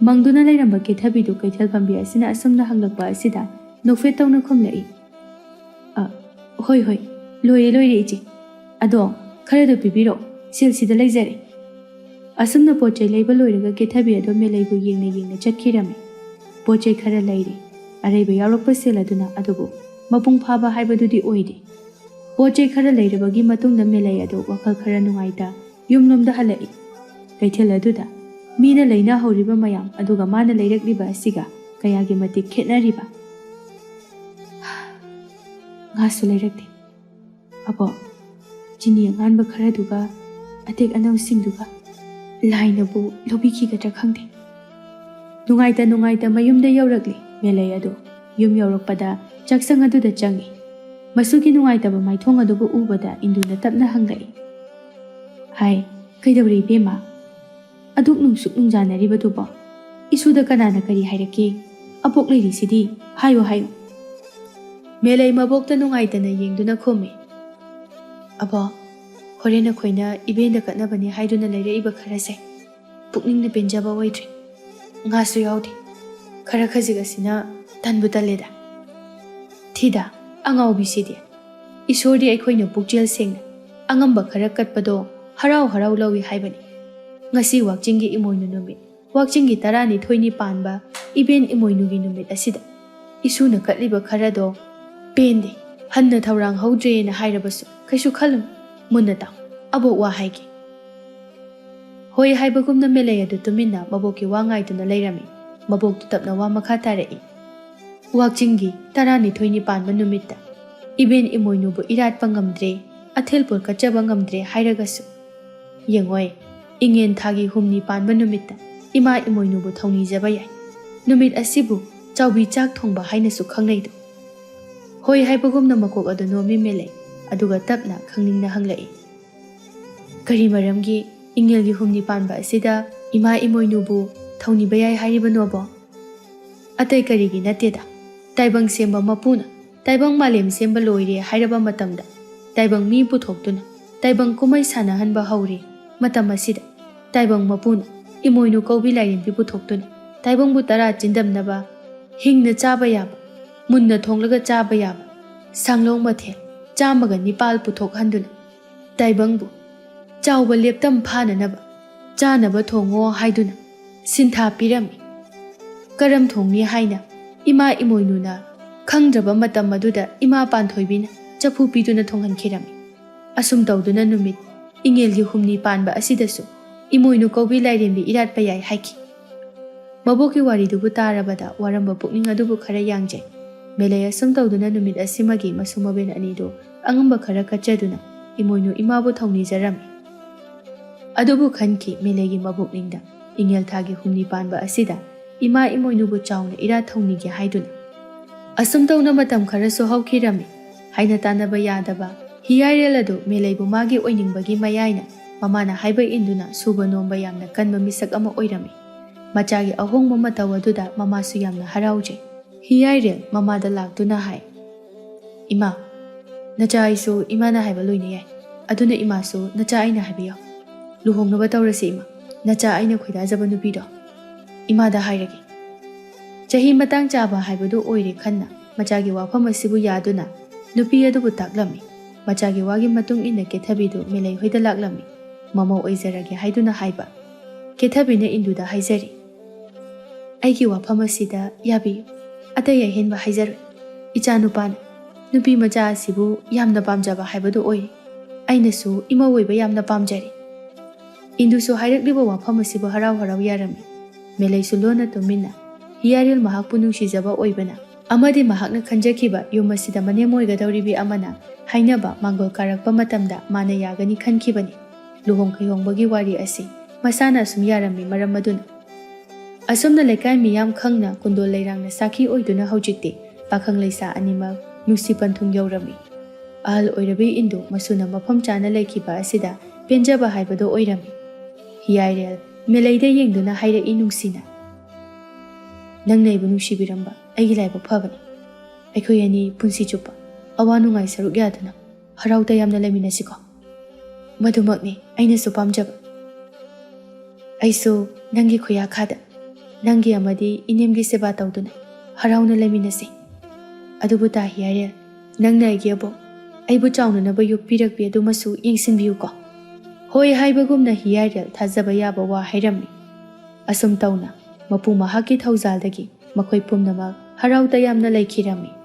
ꯃꯪꯗꯨꯅ ꯂꯩꯔꯝꯕ ꯀꯦꯊꯕꯤꯗꯨ ꯀꯩꯊꯦꯜ ꯐꯝꯕꯤ ꯑꯁꯤꯅ ꯑꯁꯨꯝꯅ ꯍꯪꯂꯛꯄ ꯑꯁꯤꯗ ꯅꯣꯛꯐꯦꯠ ꯇꯧꯅ ꯈꯨꯝꯂꯛꯏ, "ꯑ, ꯍꯣꯏ, ꯍꯣꯏ, ꯂꯣꯏꯔꯦ, ꯂꯣꯏꯔꯦ ꯏꯆꯦ꯫ ꯑꯗꯣ ꯈꯔꯗꯣ ꯄꯤꯕꯤꯔꯣ, ꯁꯦꯜꯁꯤꯗ ꯂꯩꯖꯔꯦ꯫" ꯑꯁꯨꯝꯅ ꯄꯣꯠ ꯆꯩ ꯂꯩꯕ ꯂꯣꯏꯔꯒ ꯀꯦꯊꯕꯤ ꯑꯗꯣ ꯃꯦꯂꯩꯕꯨ ꯌꯦꯡꯅ ꯌꯦꯡꯅ ꯆꯠꯈꯤꯔꯝꯃꯤ꯫ ꯄꯣꯠ ꯆꯩ ꯈꯔ ꯂꯩꯔꯦ, ꯑꯔꯩꯕ ꯌꯥꯎꯔꯛꯄ ꯁꯦꯜ ꯑꯗꯨꯅ ꯑꯗꯨꯕꯨ ꯃꯄꯨꯡ ꯐꯥꯕ ꯍꯥꯏꯕꯗꯨꯗꯤ ꯑꯣꯏꯗꯦ꯫ ꯄꯣꯠ ꯆꯩ ꯈꯔ ꯂꯩꯔꯕꯒꯤ ꯃꯇꯨꯡꯗ ꯃꯦꯂꯩ ꯑꯗꯣ ꯋꯥꯈꯜ ꯈꯔ ꯅꯨꯡꯉꯥꯏꯇ ꯌꯨꯝꯂꯣꯝꯗ ꯍꯜꯂꯛꯏ꯫ ꯀꯩꯊꯦꯜ ꯑꯗꯨꯗ ꯃꯤꯅ ꯂꯩꯅꯍꯧꯔꯤꯕ ꯃꯌꯥꯝ ꯑꯗꯨꯒ ꯃꯥꯅ ꯂꯩꯔꯛꯂꯤꯕ ꯑꯁꯤꯒ ꯀꯌꯥꯒꯤ ꯃꯇꯤꯛ ꯈꯦꯠꯅꯔꯤꯕ! ꯉꯥꯁꯨ ꯂꯩꯔꯛꯇꯦ꯫ "ꯑꯕꯣ, ꯆꯤꯅꯤ ꯑꯉꯥꯟꯕ ꯈꯔꯗꯨꯒ ꯑꯇꯦꯛ ꯑꯅꯧꯁꯤꯡꯗꯨꯒ ꯂꯥꯏꯅꯕꯨ ꯂꯧꯕꯤꯈꯤꯒꯗ꯭ꯔꯥ ꯈꯪꯗꯦ꯫ ꯅꯨꯡꯉꯥꯏꯇ ꯅꯨꯡꯉꯥꯏꯇ ꯃꯌꯨꯝꯗ ꯌꯧꯔꯛꯂꯤ꯫ ꯃꯦꯂꯩ ꯑꯗꯨ ꯌꯨꯝ ꯌꯧꯔꯛꯄꯗ ꯆꯥꯛꯁꯪ ꯑꯗꯨꯗ ꯆꯪꯉꯤ꯫ ꯃꯁꯨꯒꯤ ꯅꯨꯡꯉꯥꯏꯇꯕ ꯃꯥꯏꯊꯣꯡ ꯑꯗꯨꯕꯨ ꯎꯕꯗ ꯏꯟꯗꯨꯅ ꯇꯞꯅ ꯍꯪꯂꯛꯏ, "ꯍꯥꯏ, ꯀꯩꯗꯧꯔꯦ ꯏꯕꯦꯝꯃ? ꯑꯗꯨꯛ ꯅꯨꯡꯁꯨꯛ ꯅꯨꯡꯖꯥꯅꯔꯤꯕꯗꯨꯕꯣ? ꯏꯁꯨꯗ ꯀꯅꯥꯅ ꯀꯔꯤ ꯍꯥꯏꯔꯛꯀꯦ? ꯑꯕꯣꯛ ꯂꯩꯔꯤꯁꯤꯗꯤ, ꯍꯥꯏꯌꯨ, ꯍꯥꯏꯌꯨ꯫" ꯃꯦꯂꯩ ꯃꯕꯣꯛꯇ ꯅꯨꯡꯉꯥꯏꯇꯅ ꯌꯦꯡꯗꯨꯅ ꯈꯨꯝꯃꯤ, "ꯑꯕꯣꯛ, ꯍꯣꯔꯦꯟ ꯑꯩꯈꯣꯏꯅ ꯏꯕꯦꯟꯗ ꯀꯠꯅꯕꯅꯤ ꯍꯥꯏꯗꯨꯅ ꯂꯩꯔꯛꯏꯕ ꯈꯔꯁꯦ ꯄꯨꯛꯅꯤꯡꯅ ꯄꯦꯟꯖꯕ ꯑꯣꯏꯗ꯭ꯔꯦ꯫ ꯉꯥꯁꯨ ꯌꯥꯎꯗꯦ꯫ ꯈꯔ ꯈꯖꯤꯛ ꯑꯁꯤꯅ ꯇꯟꯕꯨ ꯇꯜꯂꯦꯗ꯫ ꯊꯤꯗ, ꯑꯉꯥꯎꯕꯤꯁꯤꯗꯤ꯫ ꯏꯁꯣꯔꯗꯤ ꯑꯩꯈꯣꯏꯅ ꯄꯨꯛꯆꯦꯜ ꯁꯦꯡꯅ ꯑꯉꯝꯕ ꯈꯔ ꯀꯠꯄꯗꯣ ꯍꯔꯥꯎ ꯍꯔꯥꯎ ꯂꯧꯏ ꯍꯥꯏꯕꯅꯤ꯫ ꯉꯁꯤ ꯋꯥꯛꯆꯤꯡꯒꯤ ꯏꯃꯣꯏꯅꯨ ꯅꯨꯃꯤꯠ, ꯋꯥꯛꯆꯤꯡꯒꯤ ꯇꯔꯥꯅꯤꯊꯣꯏꯅꯤ ꯄꯥꯟꯕ ꯏꯕꯦꯟ ꯏꯃꯣꯏꯅꯨꯒꯤ ꯅꯨꯃꯤꯠ ꯑꯁꯤꯗ ꯏꯁꯨꯅ ꯀꯠꯂꯤꯕ ꯈꯔꯗꯣ ꯄꯦꯟꯗꯦ, ꯍꯟꯅ ꯊꯧꯔꯥꯡ ꯍꯧꯗ꯭ꯔꯦꯅ ꯍꯥꯏꯔꯕꯁꯨ ꯀꯩꯁꯨ ꯈꯜꯂꯨ꯫ ꯃꯨꯟꯅ ꯇꯥꯎ, ꯑꯕꯣꯛ ꯋꯥ ꯍꯥꯏꯒꯦ꯫" ꯍꯣꯏ ꯍꯥꯏꯕꯒꯨꯝꯅ ꯃꯦꯂꯩ ꯑꯗꯨ ꯇꯨꯃꯤꯟꯅ ꯃꯕꯣꯛꯀꯤ ꯋꯥ ꯉꯥꯏꯗꯨꯅ ꯂꯩꯔꯝꯃꯤ꯫ ꯃꯕꯣꯛꯇꯨ ꯇꯞꯅ ꯋꯥ ꯃꯈꯥ ꯇꯥꯔꯛꯏ, "ꯋꯥꯛꯆꯤꯡꯒꯤ ꯇꯔꯥꯅꯤꯊꯣꯏꯅꯤ ꯄꯥꯟꯕ ꯅꯨꯃꯤꯠꯇ ꯏꯕꯦꯟ ꯏꯃꯣꯏꯅꯨꯕꯨ ꯏꯔꯥꯠꯄ ꯉꯝꯗ꯭ꯔꯦ, ꯑꯊꯦꯜ ꯄꯣꯠ ꯀꯠꯆꯕ ꯉꯝꯗ꯭ꯔꯦ ꯍꯥꯏꯔꯒꯁꯨ, ꯌꯦꯡꯉꯣꯏ, ꯏꯉꯦꯟ ꯊꯥꯒꯤ ꯍꯨꯝꯅꯤ ꯄꯥꯟꯕ ꯅꯨꯃꯤꯠꯇ ꯏꯃꯥ ꯏꯃꯣꯏꯅꯨꯕꯨ ꯊꯧꯅꯤꯖꯕ ꯌꯥꯏ꯫ ꯅꯨꯃꯤꯠ ꯑꯁꯤꯕꯨ ꯆꯥꯎꯕꯤ ꯆꯥꯛ ꯊꯣꯡꯕ ꯍꯥꯏꯅꯁꯨ ꯈꯪꯅꯩꯗꯣ꯫" ꯍꯣꯏ ꯍꯥꯏꯕꯒꯨꯝꯅ ꯃꯀꯣꯛ ꯑꯗꯨ ꯅꯣꯝꯃꯤ ꯃꯦꯂꯩ, ꯑꯗꯨꯒ ꯇꯞꯅ ꯈꯪꯅꯤꯡꯅ ꯍꯪꯂꯛꯏ, "ꯀꯔꯤ ꯃꯔꯝꯒꯤ ꯏꯉꯦꯜꯒꯤ ꯍꯨꯝꯅꯤ ꯄꯥꯟꯕ ꯑꯁꯤꯗ ꯏꯃꯥ ꯏꯃꯣꯏꯅꯨꯕꯨ ꯊꯧꯅꯤꯕ ꯌꯥꯏ ꯍꯥꯏꯔꯤꯕꯅꯣꯕꯣ?" "ꯑꯇꯩ ꯀꯔꯤꯒꯤ ꯅꯠꯇꯦꯗ, ꯇꯥꯏꯕꯪ ꯁꯦꯝꯕ ꯃꯄꯨꯅ, ꯇꯥꯏꯕꯪ ꯃꯥꯂꯦꯝ ꯁꯦꯝꯕ ꯂꯣꯏꯔꯦ ꯍꯥꯏꯔꯕ ꯃꯇꯝꯗ, ꯇꯥꯏꯕꯪ ꯃꯤ ꯄꯨꯊꯣꯛꯇꯨꯅ ꯇꯥꯏꯕꯪ ꯀꯨꯝꯍꯩ ꯁꯥꯟꯅꯍꯟꯕ ꯍꯧꯔꯦ꯫ ꯃꯇꯝ ꯑꯁꯤꯗ ꯇꯥꯏꯕꯪ ꯃꯄꯨꯅ ꯏꯃꯣꯏꯅꯨ ꯀꯧꯕꯤ ꯂꯥꯏꯔꯦꯝꯕꯤ ꯄꯨꯊꯣꯛꯇꯨꯅ ꯇꯥꯏꯕꯪꯕꯨ ꯇꯔꯥ ꯆꯤꯟꯗꯝꯅꯕ, ꯍꯤꯡꯅ ꯆꯥꯕ ꯌꯥꯕ, ꯃꯨꯟꯅ ꯊꯣꯡꯂꯒ ꯆꯥꯕ ꯌꯥꯕ ꯁꯥꯡꯂꯧ ꯃꯊꯦꯜ ꯆꯥꯝꯃꯒ ꯅꯤꯄꯥꯜ ꯄꯨꯊꯣꯛꯍꯟꯗꯨꯅ ꯇꯥꯏꯕꯪꯕꯨ ꯆꯥꯎꯕ ꯂꯦꯞꯇꯝ ꯐꯥꯅꯅꯕ ꯆꯥꯅꯕ ꯊꯣꯡꯉꯣ ꯍꯥꯏꯗꯨꯅ ꯁꯤꯟꯊꯥ ꯄꯤꯔꯝꯃꯤ꯫ ꯀꯔꯝ ꯊꯣꯡꯅꯤ ꯍꯥꯏꯅ ꯏꯃꯥ ꯏꯃꯣꯏꯅꯨꯅ ꯈꯪꯗ꯭ꯔꯕ ꯃꯇꯝ ꯑꯗꯨꯗ ꯏꯃꯥ ꯄꯥꯟꯊꯣꯏꯕꯤꯅ ꯆꯐꯨ ꯄꯤꯗꯨꯅ ꯊꯣꯡꯍꯟꯈꯤꯔꯝꯃꯤ꯫ ꯑꯁꯨꯝ ꯇꯧꯗꯨꯅ ꯅꯨꯃꯤꯠ ꯏꯉꯦꯜꯒꯤ ꯍꯨꯝꯅꯤ ꯄꯥꯟꯕ ꯑꯁꯤꯗꯁꯨ ꯏꯃꯣꯏꯅꯨ ꯀꯧꯕꯤ ꯂꯥꯏꯔꯦꯝꯕꯤ ꯏꯔꯥꯠꯄ ꯌꯥꯏ ꯍꯥꯏꯈꯤ꯫" ꯃꯕꯣꯛꯀꯤ ꯋꯥꯔꯤꯗꯨꯕꯨ ꯇꯥꯔꯕꯗ ꯋꯥꯔꯝꯕ ꯄꯨꯛꯅꯤꯡ ꯑꯗꯨꯕꯨ ꯈꯔ ꯌꯥꯡꯖꯩ꯫ ꯃꯦꯂꯩ ꯑꯁꯨꯝ ꯇꯧꯗꯨꯅ ꯅꯨꯃꯤꯠ ꯑꯁꯤꯃꯒꯤ ꯃꯁꯨ ꯃꯕꯦꯟ ꯑꯅꯤꯗꯨ ꯑꯉꯝꯕ ꯈꯔ ꯀꯠꯆꯗꯨꯅ ꯏꯃꯣꯏꯅꯨ ꯏꯃꯥꯕꯨ ꯊꯧꯅꯤꯖꯔꯝꯃꯤ꯫ ꯑꯗꯨꯕꯨ ꯈꯟꯈꯤ ꯃꯦꯂꯩꯒꯤ ꯃꯕꯨꯛꯅꯤꯡꯗ, ꯏꯉꯦꯜ ꯊꯥꯒꯤ ꯍꯨꯝꯅꯤ ꯄꯥꯟꯕ ꯑꯁꯤꯗ ꯏꯃꯥ ꯏꯃꯣꯏꯅꯨꯕꯨ ꯆꯥꯎꯅ ꯏꯔꯥꯠ ꯊꯧꯅꯤꯒꯦ ꯍꯥꯏꯗꯨꯅ꯫ ꯑꯁꯨꯝ ꯇꯧꯅ ꯃꯇꯝ ꯈꯔꯁꯨ ꯍꯧꯈꯤꯔꯝꯃꯤ꯫ ꯍꯥꯏꯅ ꯇꯥꯟꯅꯕ ꯌꯥꯗꯕ ꯍꯤꯌꯥꯏꯔꯦꯜ ꯑꯗꯨ ꯃꯦꯂꯩꯕꯨ ꯃꯥꯒꯤ ꯑꯣꯏꯅꯤꯡꯕꯒꯤ ꯃꯌꯥꯏꯅ ꯃꯃꯥꯅ ꯍꯥꯏꯕ ꯏꯟꯗꯨꯅ ꯁꯨꯕ ꯅꯣꯝꯕ ꯌꯥꯝꯅ ꯀꯟꯕ ꯃꯤꯁꯛ ꯑꯃ ꯑꯣꯏꯔꯝꯃꯤ꯫ ꯃꯆꯥꯒꯤ ꯑꯍꯣꯡꯕ ꯃꯇꯧ ꯑꯗꯨꯗ ꯃꯃꯥꯁꯨ ꯌꯥꯝꯅ ꯍꯔꯥꯎꯖꯩ꯫ ꯍꯤꯌꯥꯏꯔꯦꯜ ꯃꯃꯥꯗ ꯂꯥꯛꯇꯨꯅ ꯍꯥꯏ, "ꯏꯃꯥ, ꯅꯆꯥ ꯑꯩꯁꯨ ꯏꯃꯥꯅ ꯍꯥꯏꯕ ꯂꯣꯏꯅ ꯌꯥꯏ꯫ ꯑꯗꯨꯅ ꯏꯃꯥꯁꯨ ꯅꯆꯥ ꯑꯩꯅ ꯍꯥꯏꯕ ꯌꯥꯎ꯫ ꯂꯨꯍꯣꯡꯅꯕ ꯇꯧꯔꯁꯤ ꯏꯃꯥ꯫ ꯅꯆꯥ ꯑꯩꯅ ꯈꯣꯏꯗꯥꯖꯕ ꯅꯨꯄꯤꯗꯣ ꯏꯃꯥꯗ ꯍꯥꯏꯔꯒꯦ꯫" ꯆꯍꯤ ꯃꯇꯥꯡ ꯆꯥꯕ ꯍꯥꯏꯕꯗꯨ ꯑꯣꯏꯔꯦ ꯈꯟꯅ ꯃꯆꯥꯒꯤ ꯋꯥꯐꯝ ꯑꯁꯤꯕꯨ ꯌꯥꯗꯨꯅ ꯅꯨꯄꯤ ꯑꯗꯨꯕꯨ ꯇꯥꯛꯂꯝꯃꯤ꯫ ꯃꯆꯥꯒꯤ ꯋꯥꯒꯤ ꯃꯇꯨꯡ ꯏꯟꯅ ꯀꯦꯊꯕꯤꯗꯨ ꯃꯦꯂꯩ ꯍꯣꯏꯗ ꯂꯥꯛꯂꯝꯃꯤ꯫ ꯃꯃꯧ ꯑꯣꯏꯖꯔꯒꯦ ꯍꯥꯏꯗꯨꯅ ꯍꯥꯏꯕ꯫ ꯀꯦꯊꯕꯤꯅ ꯏꯟꯗꯨꯗ ꯍꯥꯏꯖꯔꯤ, "ꯑꯩꯒꯤ ꯋꯥꯐꯝ ꯑꯁꯤꯗ ꯌꯥꯕꯤꯌꯨ꯫ ꯑꯇꯩ ꯑꯍꯦꯟꯕ ꯍꯥꯏꯖꯔꯣꯏ꯫ ꯏꯆꯥ ꯅꯨꯄꯥꯅ ꯅꯨꯄꯤ ꯃꯆꯥ ꯑꯁꯤꯕꯨ ꯌꯥꯝꯅ ꯄꯥꯝꯖꯕ ꯍꯥꯏꯕꯗꯨ ꯑꯣꯏꯔꯦ꯫ ꯑꯩꯅꯁꯨ ꯏꯃꯧ ꯑꯣꯏꯕ ꯌꯥꯝꯅ ꯄꯥꯝꯖꯔꯤ꯫" ꯏꯟꯗꯨꯁꯨ ꯍꯥꯏꯔꯛꯂꯤꯕ ꯋꯥꯐꯝ ꯑꯁꯤꯕꯨ ꯍꯔꯥꯎ ꯍꯔꯥꯎ ꯌꯥꯔꯝꯃꯤ꯫ ꯃꯦꯂꯩꯁꯨ ꯂꯣꯟꯅ ꯇꯨꯃꯤꯟꯅ ꯍꯤꯌꯥꯔꯦꯜ ꯃꯍꯥꯛꯄꯨ ꯅꯨꯡꯁꯤꯖꯕ ꯑꯣꯏꯕꯅ ꯑꯃꯗꯤ ꯃꯍꯥꯛꯅ ꯈꯟꯖꯈꯤꯕ ꯌꯨꯝ ꯑꯁꯤꯗ ꯃꯅꯦꯝ ꯑꯣꯏꯒꯗꯧꯔꯤꯕꯤ ꯑꯃꯅ ꯍꯥꯏꯅꯕ ꯃꯥꯡꯒꯣꯜ ꯀꯥꯔꯛꯄ ꯃꯇꯝꯗ ꯃꯥꯅ ꯌꯥꯒꯅꯤ ꯈꯟꯈꯤꯕꯅꯤ꯫ ꯂꯨꯍꯣꯡ ꯀꯩꯍꯣꯡꯕꯒꯤ ꯋꯥꯔꯤ ꯑꯁꯤ ꯃꯁꯥꯅ ꯑꯁꯨꯝ ꯌꯥꯔꯝꯃꯤ ꯃꯔꯝ ꯑꯗꯨꯅ꯫ ꯑꯁꯨꯝꯅ ꯂꯩꯀꯥꯏ ꯃꯤꯌꯥꯝ ꯈꯪꯅ ꯀꯨꯟꯗꯣꯜ ꯂꯩꯔꯥꯡꯅ ꯁꯥꯈꯤ ꯑꯣꯏꯗꯨꯅ ꯍꯧꯖꯤꯛꯇꯤ ꯄꯥꯈꯪ ꯂꯩꯁꯥ ꯑꯅꯤꯃꯛ ꯅꯨꯡꯁꯤ ꯄꯟꯊꯨꯡ ꯌꯧꯔꯝꯃꯤ꯫ ꯑꯍꯜ ꯑꯣꯏꯔꯕꯤ ꯏꯟꯗꯨ ꯃꯁꯨꯅ ꯃꯐꯝ ꯆꯥꯅ ꯂꯩꯈꯤꯕ ꯑꯁꯤꯗ ꯄꯦꯟꯖꯕ ꯍꯥꯏꯕꯗꯣ ꯑꯣꯏꯔꯝꯃꯤ꯫ ꯍꯤꯌꯥꯏꯔꯦꯜ ꯃꯦꯂꯩꯗ ꯌꯦꯡꯗꯨꯅ ꯍꯥꯏꯔꯛꯏ ꯅꯨꯡꯁꯤꯅ, "ꯅꯪꯅ ꯑꯩꯕꯨ ꯅꯨꯡꯁꯤꯕꯤꯔꯝꯕ ꯑꯩꯒꯤ ꯂꯥꯏꯕꯛ ꯐꯕꯅꯤ꯫ ꯑꯩꯈꯣꯏ ꯑꯅꯤ ꯄꯨꯟꯁꯤ ꯆꯨꯞꯄ ꯑꯋꯥ ꯅꯨꯡꯉꯥꯏ ꯁꯔꯨꯛ ꯌꯥꯗꯨꯅ ꯍꯔꯥꯎ ꯇꯌꯥꯝꯅ ꯂꯩꯃꯤꯟꯅꯁꯤꯀꯣ꯫ ꯃꯗꯨꯃꯛꯅꯤ ꯑꯩꯅꯁꯨ ꯄꯥꯝꯖꯕ꯫ ꯑꯩꯁꯨ ꯅꯪꯒꯤ ꯈꯨꯌꯥꯈꯥꯗ ꯅꯪꯒꯤ ꯑꯃꯗꯤ ꯏꯅꯦꯝꯒꯤ ꯁꯦꯕꯥ ꯇꯧꯗꯨꯅ ꯍꯔꯥꯎꯅ ꯂꯩꯃꯤꯟꯅꯁꯤ꯫ ꯑꯗꯨꯕꯨ ꯇꯥ ꯍꯤꯌꯥꯏꯔꯦꯜ, ꯅꯪꯅ ꯑꯩꯒꯤ ꯑꯕꯣꯛ, ꯑꯩꯕꯨ ꯆꯥꯎꯅꯅꯕ ꯌꯣꯛꯄꯤꯔꯛꯄꯤ ꯑꯗꯨꯃꯁꯨ ꯌꯦꯡꯁꯤꯟꯕꯤꯌꯨꯀꯣ꯫" ꯍꯣꯏ ꯍꯥꯏꯕꯒꯨꯝꯅ ꯍꯤꯌꯥꯏꯔꯦꯜ ꯊꯥꯖꯕ ꯌꯥꯕ ꯋꯥ ꯍꯥꯏꯔꯝꯃꯤ꯫ ꯑꯁꯨꯝ ꯇꯧꯅ ꯃꯄꯨ ꯃꯍꯥꯛꯀꯤ ꯊꯧꯖꯥꯜꯗꯒꯤ ꯃꯈꯣꯏ ꯄꯨꯝꯅꯃꯛ ꯍꯔꯥꯎ ꯇꯌꯥꯝꯅ ꯂꯩꯈꯤꯔꯝꯃꯤ꯫